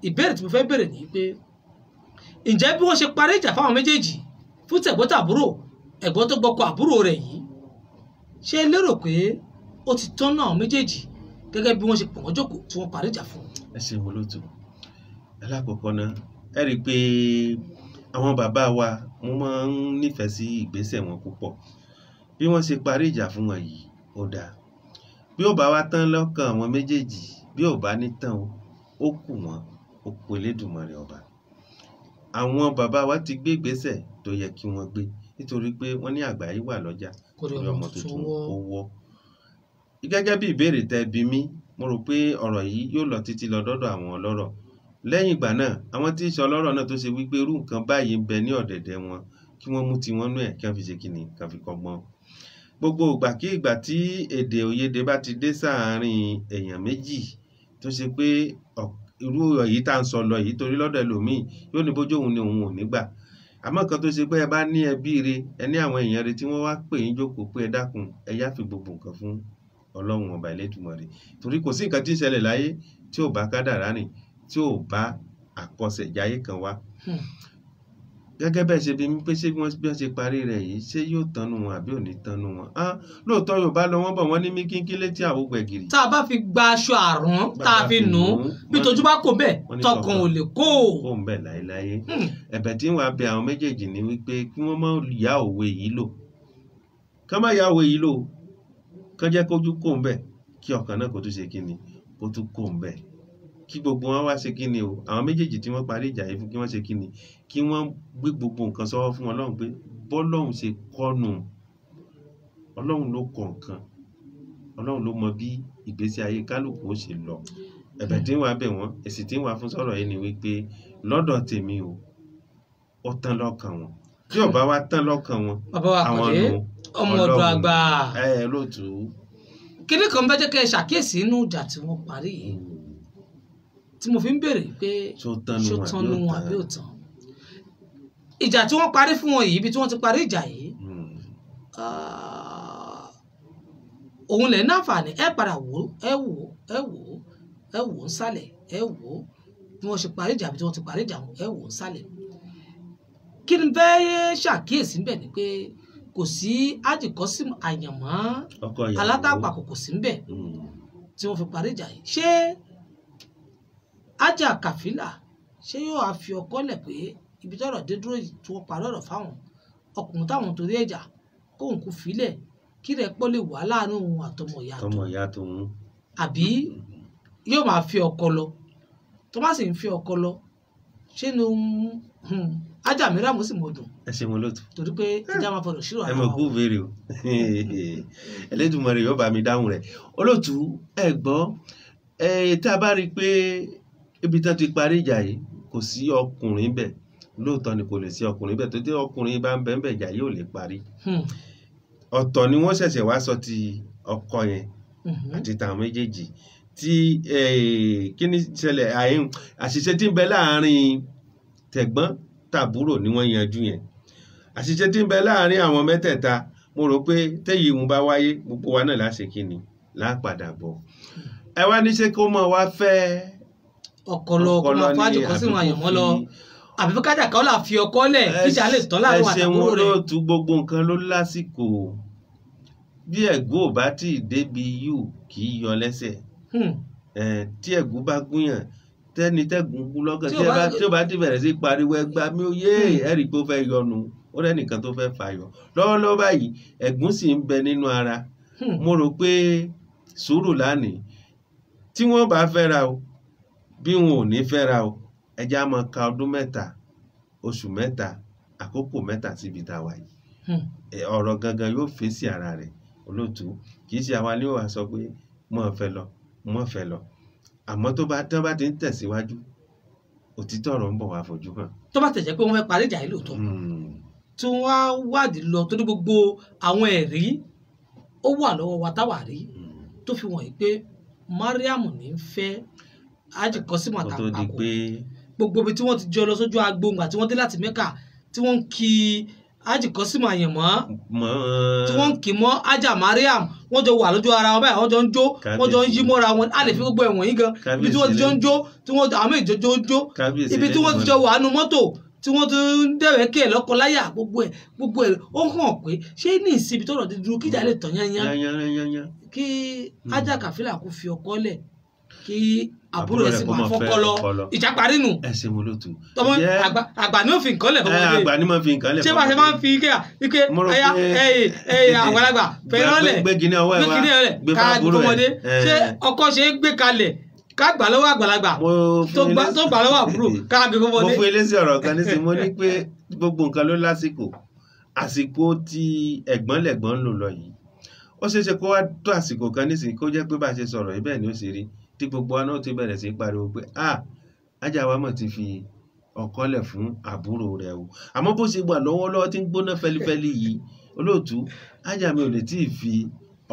ìbéèrè tí mo fẹ́ béèrè ni pé ǹjẹ́ bí wọ́n ṣe parí ìjà fáwọn méjèèjì fún tẹ̀gbọ́n-tàbúrò, ẹ̀gbọ́n tó gbọ́kọ àbúrò rẹ̀ yìí, ṣé lérò pé ó ti tọ́nà àwọn méjèèjì gẹ́gẹ́ bí wọ́n ṣe pọ̀ wọ́n jókòó tí wọ́n parí ìjà fún un? Ẹ ṣeun olóòtú. Alákọ̀ọ́kọ́ náà, ẹ rí i pé àwọn bàbá wa, mo máa ń nífẹ̀ẹ́ sí ìgbésẹ̀ wọn púpọ̀. Bí wọ́n ṣe parí ìjà fún wọn yìí, ó dáa. Bí ó bá wá tán lọ́kàn àwọn méjèèjì, bí ó bá ní tán o, ó kù wọ́n, ó kù Elédùmarè ọba. Àwọn bàbá wa ti gbé ìgbésẹ̀ tó yẹ kí wọ́n gbé, nítorí pé wọ́n ní àgbà yìí wà lọ́jà, kórí orí ọmọ tuntun ó wọ́. Gẹ́gẹ́ bí ìbéèrè tẹ́ bi mí, mo rò pé ọ̀rọ̀ yìí yóò lọ títí lọ dọ́dọ̀ àwọn ọlọ́rọ̀. Lẹ́yìn ìgbà náà, àwọn tí í ṣe ọlọ́rọ̀ náà tó ṣe wípé irú nǹkan báyìí ń bẹ ní ọ̀dẹ̀dẹ̀ wọn, kí wọ́n mú tiwọn nú ẹ̀, kí wọ́n fi ṣe kíni, kí wọ́n fi kọ́gbọ́n. Gbogbo ìgbà kí ìgbà tí èdè òyedè bá ti dé sáàárín èèyàn méjì tó ṣe pé irú èyí tá à ń sọ lọ yìí, torí lọ́dọ̀ ẹlòmíì yóò ní bójú òun ni òun ò ní gbà. Àmọ́ nǹkan tó ṣe pé ẹ bá ní ẹbí re, ẹ ní àwọn èèyàn re tí wọ́n wá pè yín jókòó pé ẹ dákun, ẹ yá fi gbogbo nǹkan fún Ọlọ́run ọba Elédùmarè. Torí kò sí nǹkan tí ń ṣẹlẹ̀ láyé tí ò bá kádàrá rìn, tí ò bá àkọsẹ̀jayé kan wá. Gẹ́gẹ́ bẹ́ẹ̀ ṣe bí mi pé ṣé bí wọ́n ṣe parí rẹ̀ yìí, ṣé yóò tánú wọn àbí ò ní tánú wọn? Lóòótọ́ Yorùbá lọ wọ́n bọ̀ wọ́n ní mí kínkín létí àwo gbẹ̀gìrì. Tá a bá fi gba aṣọ àrán, tá a fi nù ún, bí tójú bá kò bẹ́ẹ̀, tọkàn ò lè kó. Kó ń bẹ̀ láéláé. Ẹ̀bẹ̀ tí ń wá bẹ àwọn méjèèjì ni wípé kí wọ́n má yá òwe yìí lò. Kán má yá òwe yìí lò. Kán jẹ́ kójú kó ń bẹ̀, kí ọkàn náà kó tún ṣe kíni, kó tún kó ń bẹ̀. Kí gbogbo wọn wá ṣe kíni o, àwọn méjèèjì tí wọ́n parí ìjà yìí fún, kí wọ́n ṣe kíni, kí wọ́n gbé gbogbo nǹkan sọ́wọ́ fún Ọlọ́run pé bọ́lọ́run ṣe kọ́nu, Ọlọ́run ló kọ nǹkan, Ọlọ́run ló mọ bí ìgbésí ayé kálukú ó ṣe lọ. Ẹ̀bẹ̀ tí ń wá bẹ̀ wọ́n, èsì tí ń wá fún sọ̀rọ̀ yìí ni wípé lọ́dọ̀ tèmi o, ó tán lọ́kàn wọn. Tí ó bá wá tán lọ́kàn wọn, Bàbá wa àwọn Àkàndé nù Ọmọ Ọ̀dọ̀ Àgbà. Ẹ lóòtú. Kíní kan bá jẹ́ kẹ́ ẹ ṣàkíyèsí inú ìjà tí wọ́n parí yìí, tí mo fi ń béèrè pé ṣó tán ṣó tán nu wọn àbí ò tán. Ìjà tí wọ́n parí fún wọn yìí, ibi tí wọ́n ti parí ìjà yìí, òun lẹ̀ ní àǹfààní, ẹ padà wò ó, ẹ wò ó, ẹ wò ó, ẹ wò ó nsàlẹ̀, ẹ wò ó bí wọ́n ṣe parí ìjà, bí wọ́n ti parí ìjà wọn, ẹ wò ó nsàlẹ̀. Kí ni bẹ́ẹ̀ ṣàkíyèsí ńbẹ̀ ni pé kò sí ájìkọ́sí àyànmọ́ Ọkọ ìyàwó. alátàpàkò kò sí ńbẹ̀ tí wọ́n fi parí ìjà yìí. Ṣé Ájà Kàfílà ṣé yóò á fi ọkọ lẹ̀ pé ibi tọ́rọ̀ dé dúró yìí tí wọ́n parí ọ̀rọ̀ fáwọn ọkùnrin táwọn torí ẹ̀jà kóun kò filẹ̀ kí rẹ̀ pọ́ lè wà láàrin òun àtọmọ ìyá Tọmọ ìyá tòun. àbí yóò máa fi ọkọ lọ? Tó bá sì ń fi ọkọ lọ, ṣé ni Ájà mìíràn mo sì mọ̀ dùn. Ẹ ṣeun olóòtú. Torí pé ẹja máa fọdọ̀ ṣírò Ẹ ara mọ̀ wa. kú béèrè o. Elédùmarè yóò bá mi dáhùn rẹ̀. Olóòtú, ẹ gbọ́, tá a bá rí i pé ibi tí wọ́n ti parí ìjà yìí kò sí ọkùnrin bẹ̀, lóòótọ́ ni kò lè sí ọkùnrin bẹ̀, tó dé ọkùnrin bá ń bẹ̀ ń bẹ̀ ìjà yìí ò lè parí. Ọ̀tọ̀ ni wọ́n ṣẹ̀ṣẹ̀ wá sọ ti ọkọ yẹn àti tàwọn méjèèjì tí kí ni ṣẹlẹ̀, àṣìṣe tí ń bẹ láàárín tẹ̀gbọ́n tàbúrò ni wọ́n yanjú yẹn. Àṣìṣe tí ń bẹ láàárín àwọn mẹ́tẹ̀ẹ̀ta, mo rò pé téyì ń bá wáyé gbogbo wa náà láṣẹ kí ni lápadà bọ̀. Ẹ wá ní ṣé kó mọ̀ wá fẹ́ ọkọ lọ, kó máa ọkọ lọ fájò ni kan sínú àbí kó àyànmọ́ lọ, fi àbí kájà kan là fi ọkọ lẹ̀ kíjà lè tán láàrin ẹ ṣeun àtàbúrò rẹ̀. olóòtú, gbogbo nǹkan ló lásìkò. Bí ẹ̀gún ò bá tí ì débi yù kì í yọ lẹ́sẹ̀. Tí ẹ̀gún bá gúnyàn, tẹ́ni tẹ́gùn gún lọ́gàn, Tí tí ò ẹ bá bá tí ò bá ti bẹ̀rẹ̀ sí pariwo ẹgbà mi ò yé, ẹ rí i pé ó fẹ́ yọnu, ó rẹ́nìkan tó fẹ́ fàyọ. Lọ́wọ́lọ́wọ́ báyìí ẹ̀gún sì ń bẹ nínú ara. Mo rò pé sùúrù lánìí, tí wọ́n bá fẹ́ra o, bí wọn ò ní fẹ́ra o, ẹ jẹ́ á máa ka ọdún mẹ́ta, oṣù mẹ́ta, àkókò mẹ́ta síbi tá a wà yìí. Ọ̀rọ̀ gangan yóò fèsì ara rẹ̀ olóòtú. Kì í ṣe àwa ni ó wá sọ pé mọ́ fẹ́ lọ, mọ́ fẹ́ lọ. Àmọ́ tó bá tán bá ti ń tẹ̀síwájú, òtítọ́ ọ̀rọ̀ ń bọ̀ wá fojú hàn. Tó bá tẹ̀ jẹ́ pé wọ́n fẹ́ parí ìjà yìí lóòótọ́, tí wọ́n á wádìí lọ, torí gbogbo àwọn ẹ̀rí ó wà lọ́wọ́ wa táwa rí tó fi wọ̀nyí pé Mariam ní í fẹ́ Ájìkọ́símù Kó tó di àtàpàkò. pé Gbogbo ibi tí wọ́n ti jọ lọ sójú agbo ńgbà tí wọ́n dé láti Mẹ́kà, tí wọ́n ń kí Hájì Kọ́símù Àyànmọ́ tí wọ́n ń kì mọ́ Hájà Mariam, wọ́n jọ wà lójú ara wọn báyìí, wọ́n jọ ń jó, wọ́n jọ ń yí mọ́ra wọn. A lè fi gbogbo ẹ̀wọ̀n yìí gan ibi tí wọ́n ti jọ ń jó, tí wọ́n àwọn èjò jọ ń jó, ibi tí wọ́n ti jọ wà nù mọ́tò tí wọ́n ti ń dẹ̀wẹ́ kí ẹ̀ lọ́kọ láyà, gbogbo ẹ̀ ó hàn pé ṣé ní ìsinmi tọ̀rọ̀ ti dúró kíjà lè tàn yányán kí Hájà Kàfílà kó fi ọkọ lẹ̀ kí àbúrò ẹ̀ sì máa fọ́kọ lọ, ìjà parí nù. Ẹ ṣe mo lótú. Tọmọ àgbà ní òfin nǹkan lẹ̀ fọmọdé. Àgbà ní mo fi nǹkan lẹ̀ fọmọdé. Ṣé bá ṣe máa ń fi ike ike ẹyà ẹyà àgbàlagbà fẹ́ràn lẹ̀ gbé kíní ọwọ́ ẹ wá gbé fọmọdé. Ṣé ọkọ ṣe é gbé kalẹ̀ ká gbà lọ́wọ́ àgbàlagbà tó gbà lọ́wọ́ àbúrò ká gbé fọmọdé. Mo fún eléṣẹ́ ọ̀rọ̀ kan nísìnyí, mo ní pé gbogbo nǹkan ló lásìkò, àsìkò tí ẹ̀gbọ́n lẹ̀gbọ́n ń lò lọ yìí, ó ṣeé ṣe kó wá tó àsìkò kan nísìnyí kó jẹ́ pé bá a ṣe sọ̀rọ̀ yìí bẹ́ẹ̀ ni ó ṣe rí, tí gbogbo wa náà ti bẹ̀rẹ̀ sí pariwo pé ah, Hájà wa mọ̀ ti fi ọkọ lẹ̀ fún àbúrò rẹ̀ o. Àmọ́ bó ṣe wà lọ́wọ́lọ́wọ́ tí ń gbóná fẹlifẹli yìí, olóòtú, Hájà mi ò lè tí ì fi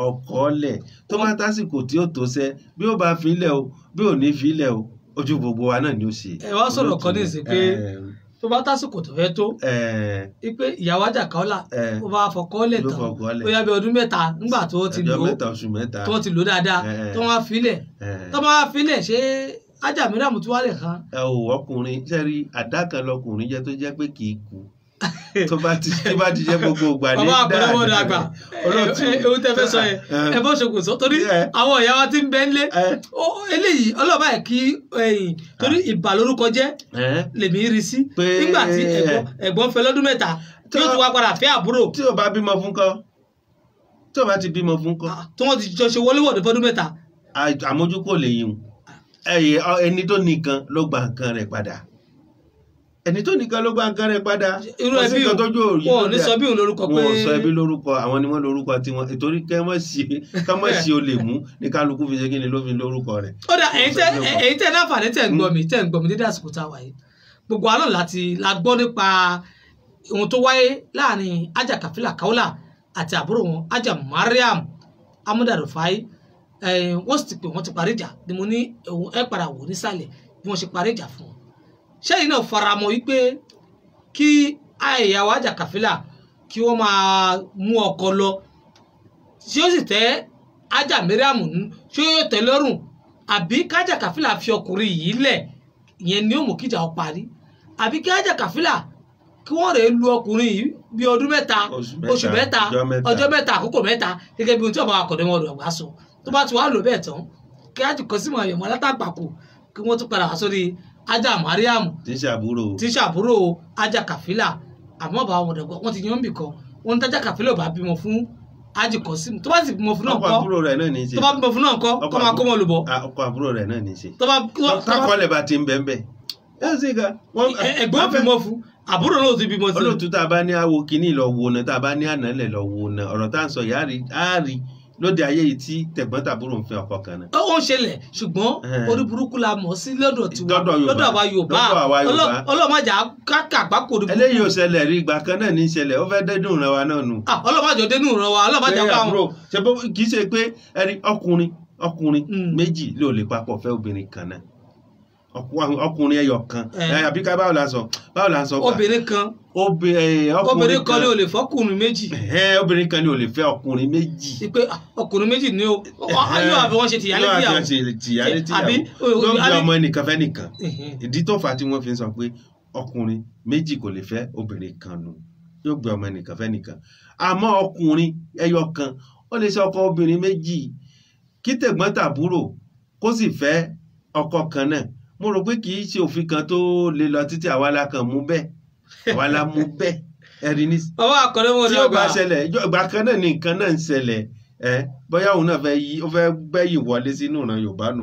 ọkọ lẹ̀. Tó bá tásìkò tí ó tó sẹ́, bí ó bá fi lẹ̀ o, bí ò ní fi lẹ̀ o, ojú gbogbo wa náà ni ó ṣe. Ẹ wá sọ̀rọ̀ kan ní ìsìn pé tó bá tásìkò tó fẹ́ tó pé ìyàwó Hájà Kaola ó bá fọkọ lẹ̀ tán ó yá bí ọdún mẹ́ta nígbà tó ti lò tó ti lò dáadáa tó wá filẹ̀ tó bá filẹ̀ ṣé Hájà Mariam tó wá lè kan. Ẹ ò ọkùnrin sẹ́rí àdá kan lọkùnrin jẹ́ tó jẹ́ pé kì í kú tó bá ti jẹ́ gbogbo ìgbà ní dáadáa. Bàbá àpẹẹrẹ àgbà ewu tẹ fẹ́ sọ yẹn ẹ bọ́ ṣokùn sọ torí àwọn ìyá wa ti ń bẹ ńlé eléyìí ọlọ́ọ̀bá ẹ̀ kí ẹ̀yìn torí ìbà lórúkọ jẹ́ lèmi rí sí nígbà tí ẹ̀gbọ́n fẹ́ lọ́dún mẹ́ta tí ó ti wá padà fẹ́ àbúrò. Tí o bá bímọ fún kọ́, tí o bá ti bímọ fún kọ́. Tí wọ́n ti jọ ṣe wọléwọ̀de fọ́dún mẹ́ta. Àmójúkò lè yìn ẹni tó nìkan ló gba nǹkan rẹ̀ padà, ẹni tó nìkan ló gba nǹkan rẹ̀ padà. Irú ẹbí wọn ò ní sọ bí òun lórúkọ pé wọn ò sọ ẹbí lórúkọ, àwọn ni wọn lórúkọ tiwọn, ìtorí kẹmọ sí o lè mú ní kálukú fi ṣe kí ni ló fi lórúkọ rẹ̀. Ó dà ẹ̀yin tẹ́ láǹfààní tẹ́ ń gbọ́ mi dédé àsìkò tá a wà yìí, gbogbo àná láti la gbọ́ nípa ohun tó wáyé láàrin Hájà Kàfílà Kaola àti àbúrò wọn Hájà Mariam Amuda Rufai. Wọ́n sì ti pè wọ́n ti parí ìjà ni mo ní ẹ padà wò nísàlẹ̀ bí wọ́n ṣe parí ìjà fún wọn. Ṣẹ́yìn náà faramọ́ wípé kí ìyàwó Hájà Kàfílà kí wọ́n máa mú ọkọ lọ, ṣé ó sì tẹ́ Hájà Mariam ṣé ó tẹ́ lọ́rùn, àbí kájà Kàfílà fi ọkùnrin yìí lẹ̀ ìyẹn ni ó mú kíjà ó parí, àbí kí Hájà Kàfílà kí wọ́n rèé lu ọkùnrin yìí bí ọdún mẹ́ta, oṣù mẹ́ta, ọjọ́ mẹ́ta, àkókò mẹ́ta, gẹ́gẹ́ bí ohun tí ọba akọ̀dé wọn lọ́gbà sọ. Tó bá ti wá lò bẹ́ẹ̀ tán kí Hájì Kọ́símù Àyànmọ́ látàgbàkù kí wọ́n tún padà wá sórí Hájà Mariam tí ṣàbúrò Hájà Kàfílà. Àmọ́ bá wọn dọ̀gbọ́ wọ́n ti yan bì kan, wọ́n ní tájà Kàfílà ò bá bímọ fún Hájì Kọ́símù, tó bá sì bímọ fún náà kọ́, tó bá bímọ fún náà kọ́ kó máa kó mọ lùbọ́. Ọkọ àbúrò rẹ̀ náà ní í ṣe. Tákọ́lẹ̀ bá ti ń bẹ́ẹ̀ bẹ́ẹ̀. Ẹ̀gbọ́n bímọ fún àbúrò náà ti bímọ sí. Olóòtú, tá a bá ní àwo kínní lọ wo náà, tá a bá ní àná lẹ̀ lọ wo náà, ọ̀rọ̀ tá à ń sọ yìí á rí lóde ayé yìí tí tẹ̀gbọ́n-tàbúrò ń fẹ́ ọkọ kan náà. Ó ń ṣẹlẹ̀, ṣùgbọ́n orí burúkú la mọ̀ sí lọ́dọ̀ tiwa, lọ́dọ̀ àwa Yorùbá, ọlọ́mọjà kákà àgbákò orí burúkú. Eléyìí ò ṣẹlẹ̀ rí, ìgbà kan náà ní í ṣẹlẹ̀, ó fẹ́ dẹ́dùn ìran wa náà nù. Ọlọ́mọjà dẹ́dùn ìran wa, ọlọ́mọjà ká wọn. Ṣé kì í ṣe pé ẹni ọkùnrin méjì ló lè papọ̀ fẹ́ obìnrin kan náà, ọkùnrin ẹyọ kan, àbí ká báwo la sọ obìnrin kan, obìnrin kan ni ò lè fọkùnrin méjì. Obìnrin kan ni ò lè fẹ́ ọkùnrin méjì. Pé ọkùnrin méjì ni o yóò àbí wọ́n ṣe tìyálé tìyàwó, àbí ló ń bí ọmọ ẹnìkan fẹ́ nìkan. Ìdí tó fà á tí wọ́n fi ń sọ pé ọkùnrin méjì kò lè fẹ́ obìnrin kan nù, yóò gbé ọmọ ẹnìkan fẹ́ nìkan. Àmọ́ ọkùnrin ẹyọ kan ó lè ṣe ọkọ obìnrin méjì, kí tẹ̀gbọ́n tàbúrò kó sì fẹ́ ọkọ kan náà. Mo rò pé kì í ṣe òfin kan tó lè lọ títí, àwa la kàn mú bẹ́ẹ̀, àwa la mú bẹ́ẹ̀. Ẹ̀rí ní. Bàbá àkọlé wọn tí ó bá ṣẹlẹ̀ ìgbà kan náà ni nǹkan náà ń ṣẹlẹ̀, bóyá òun náà fẹ́ yí, ó fẹ́ gbẹ́yìn wọlé sínú ìran Yorùbá nù.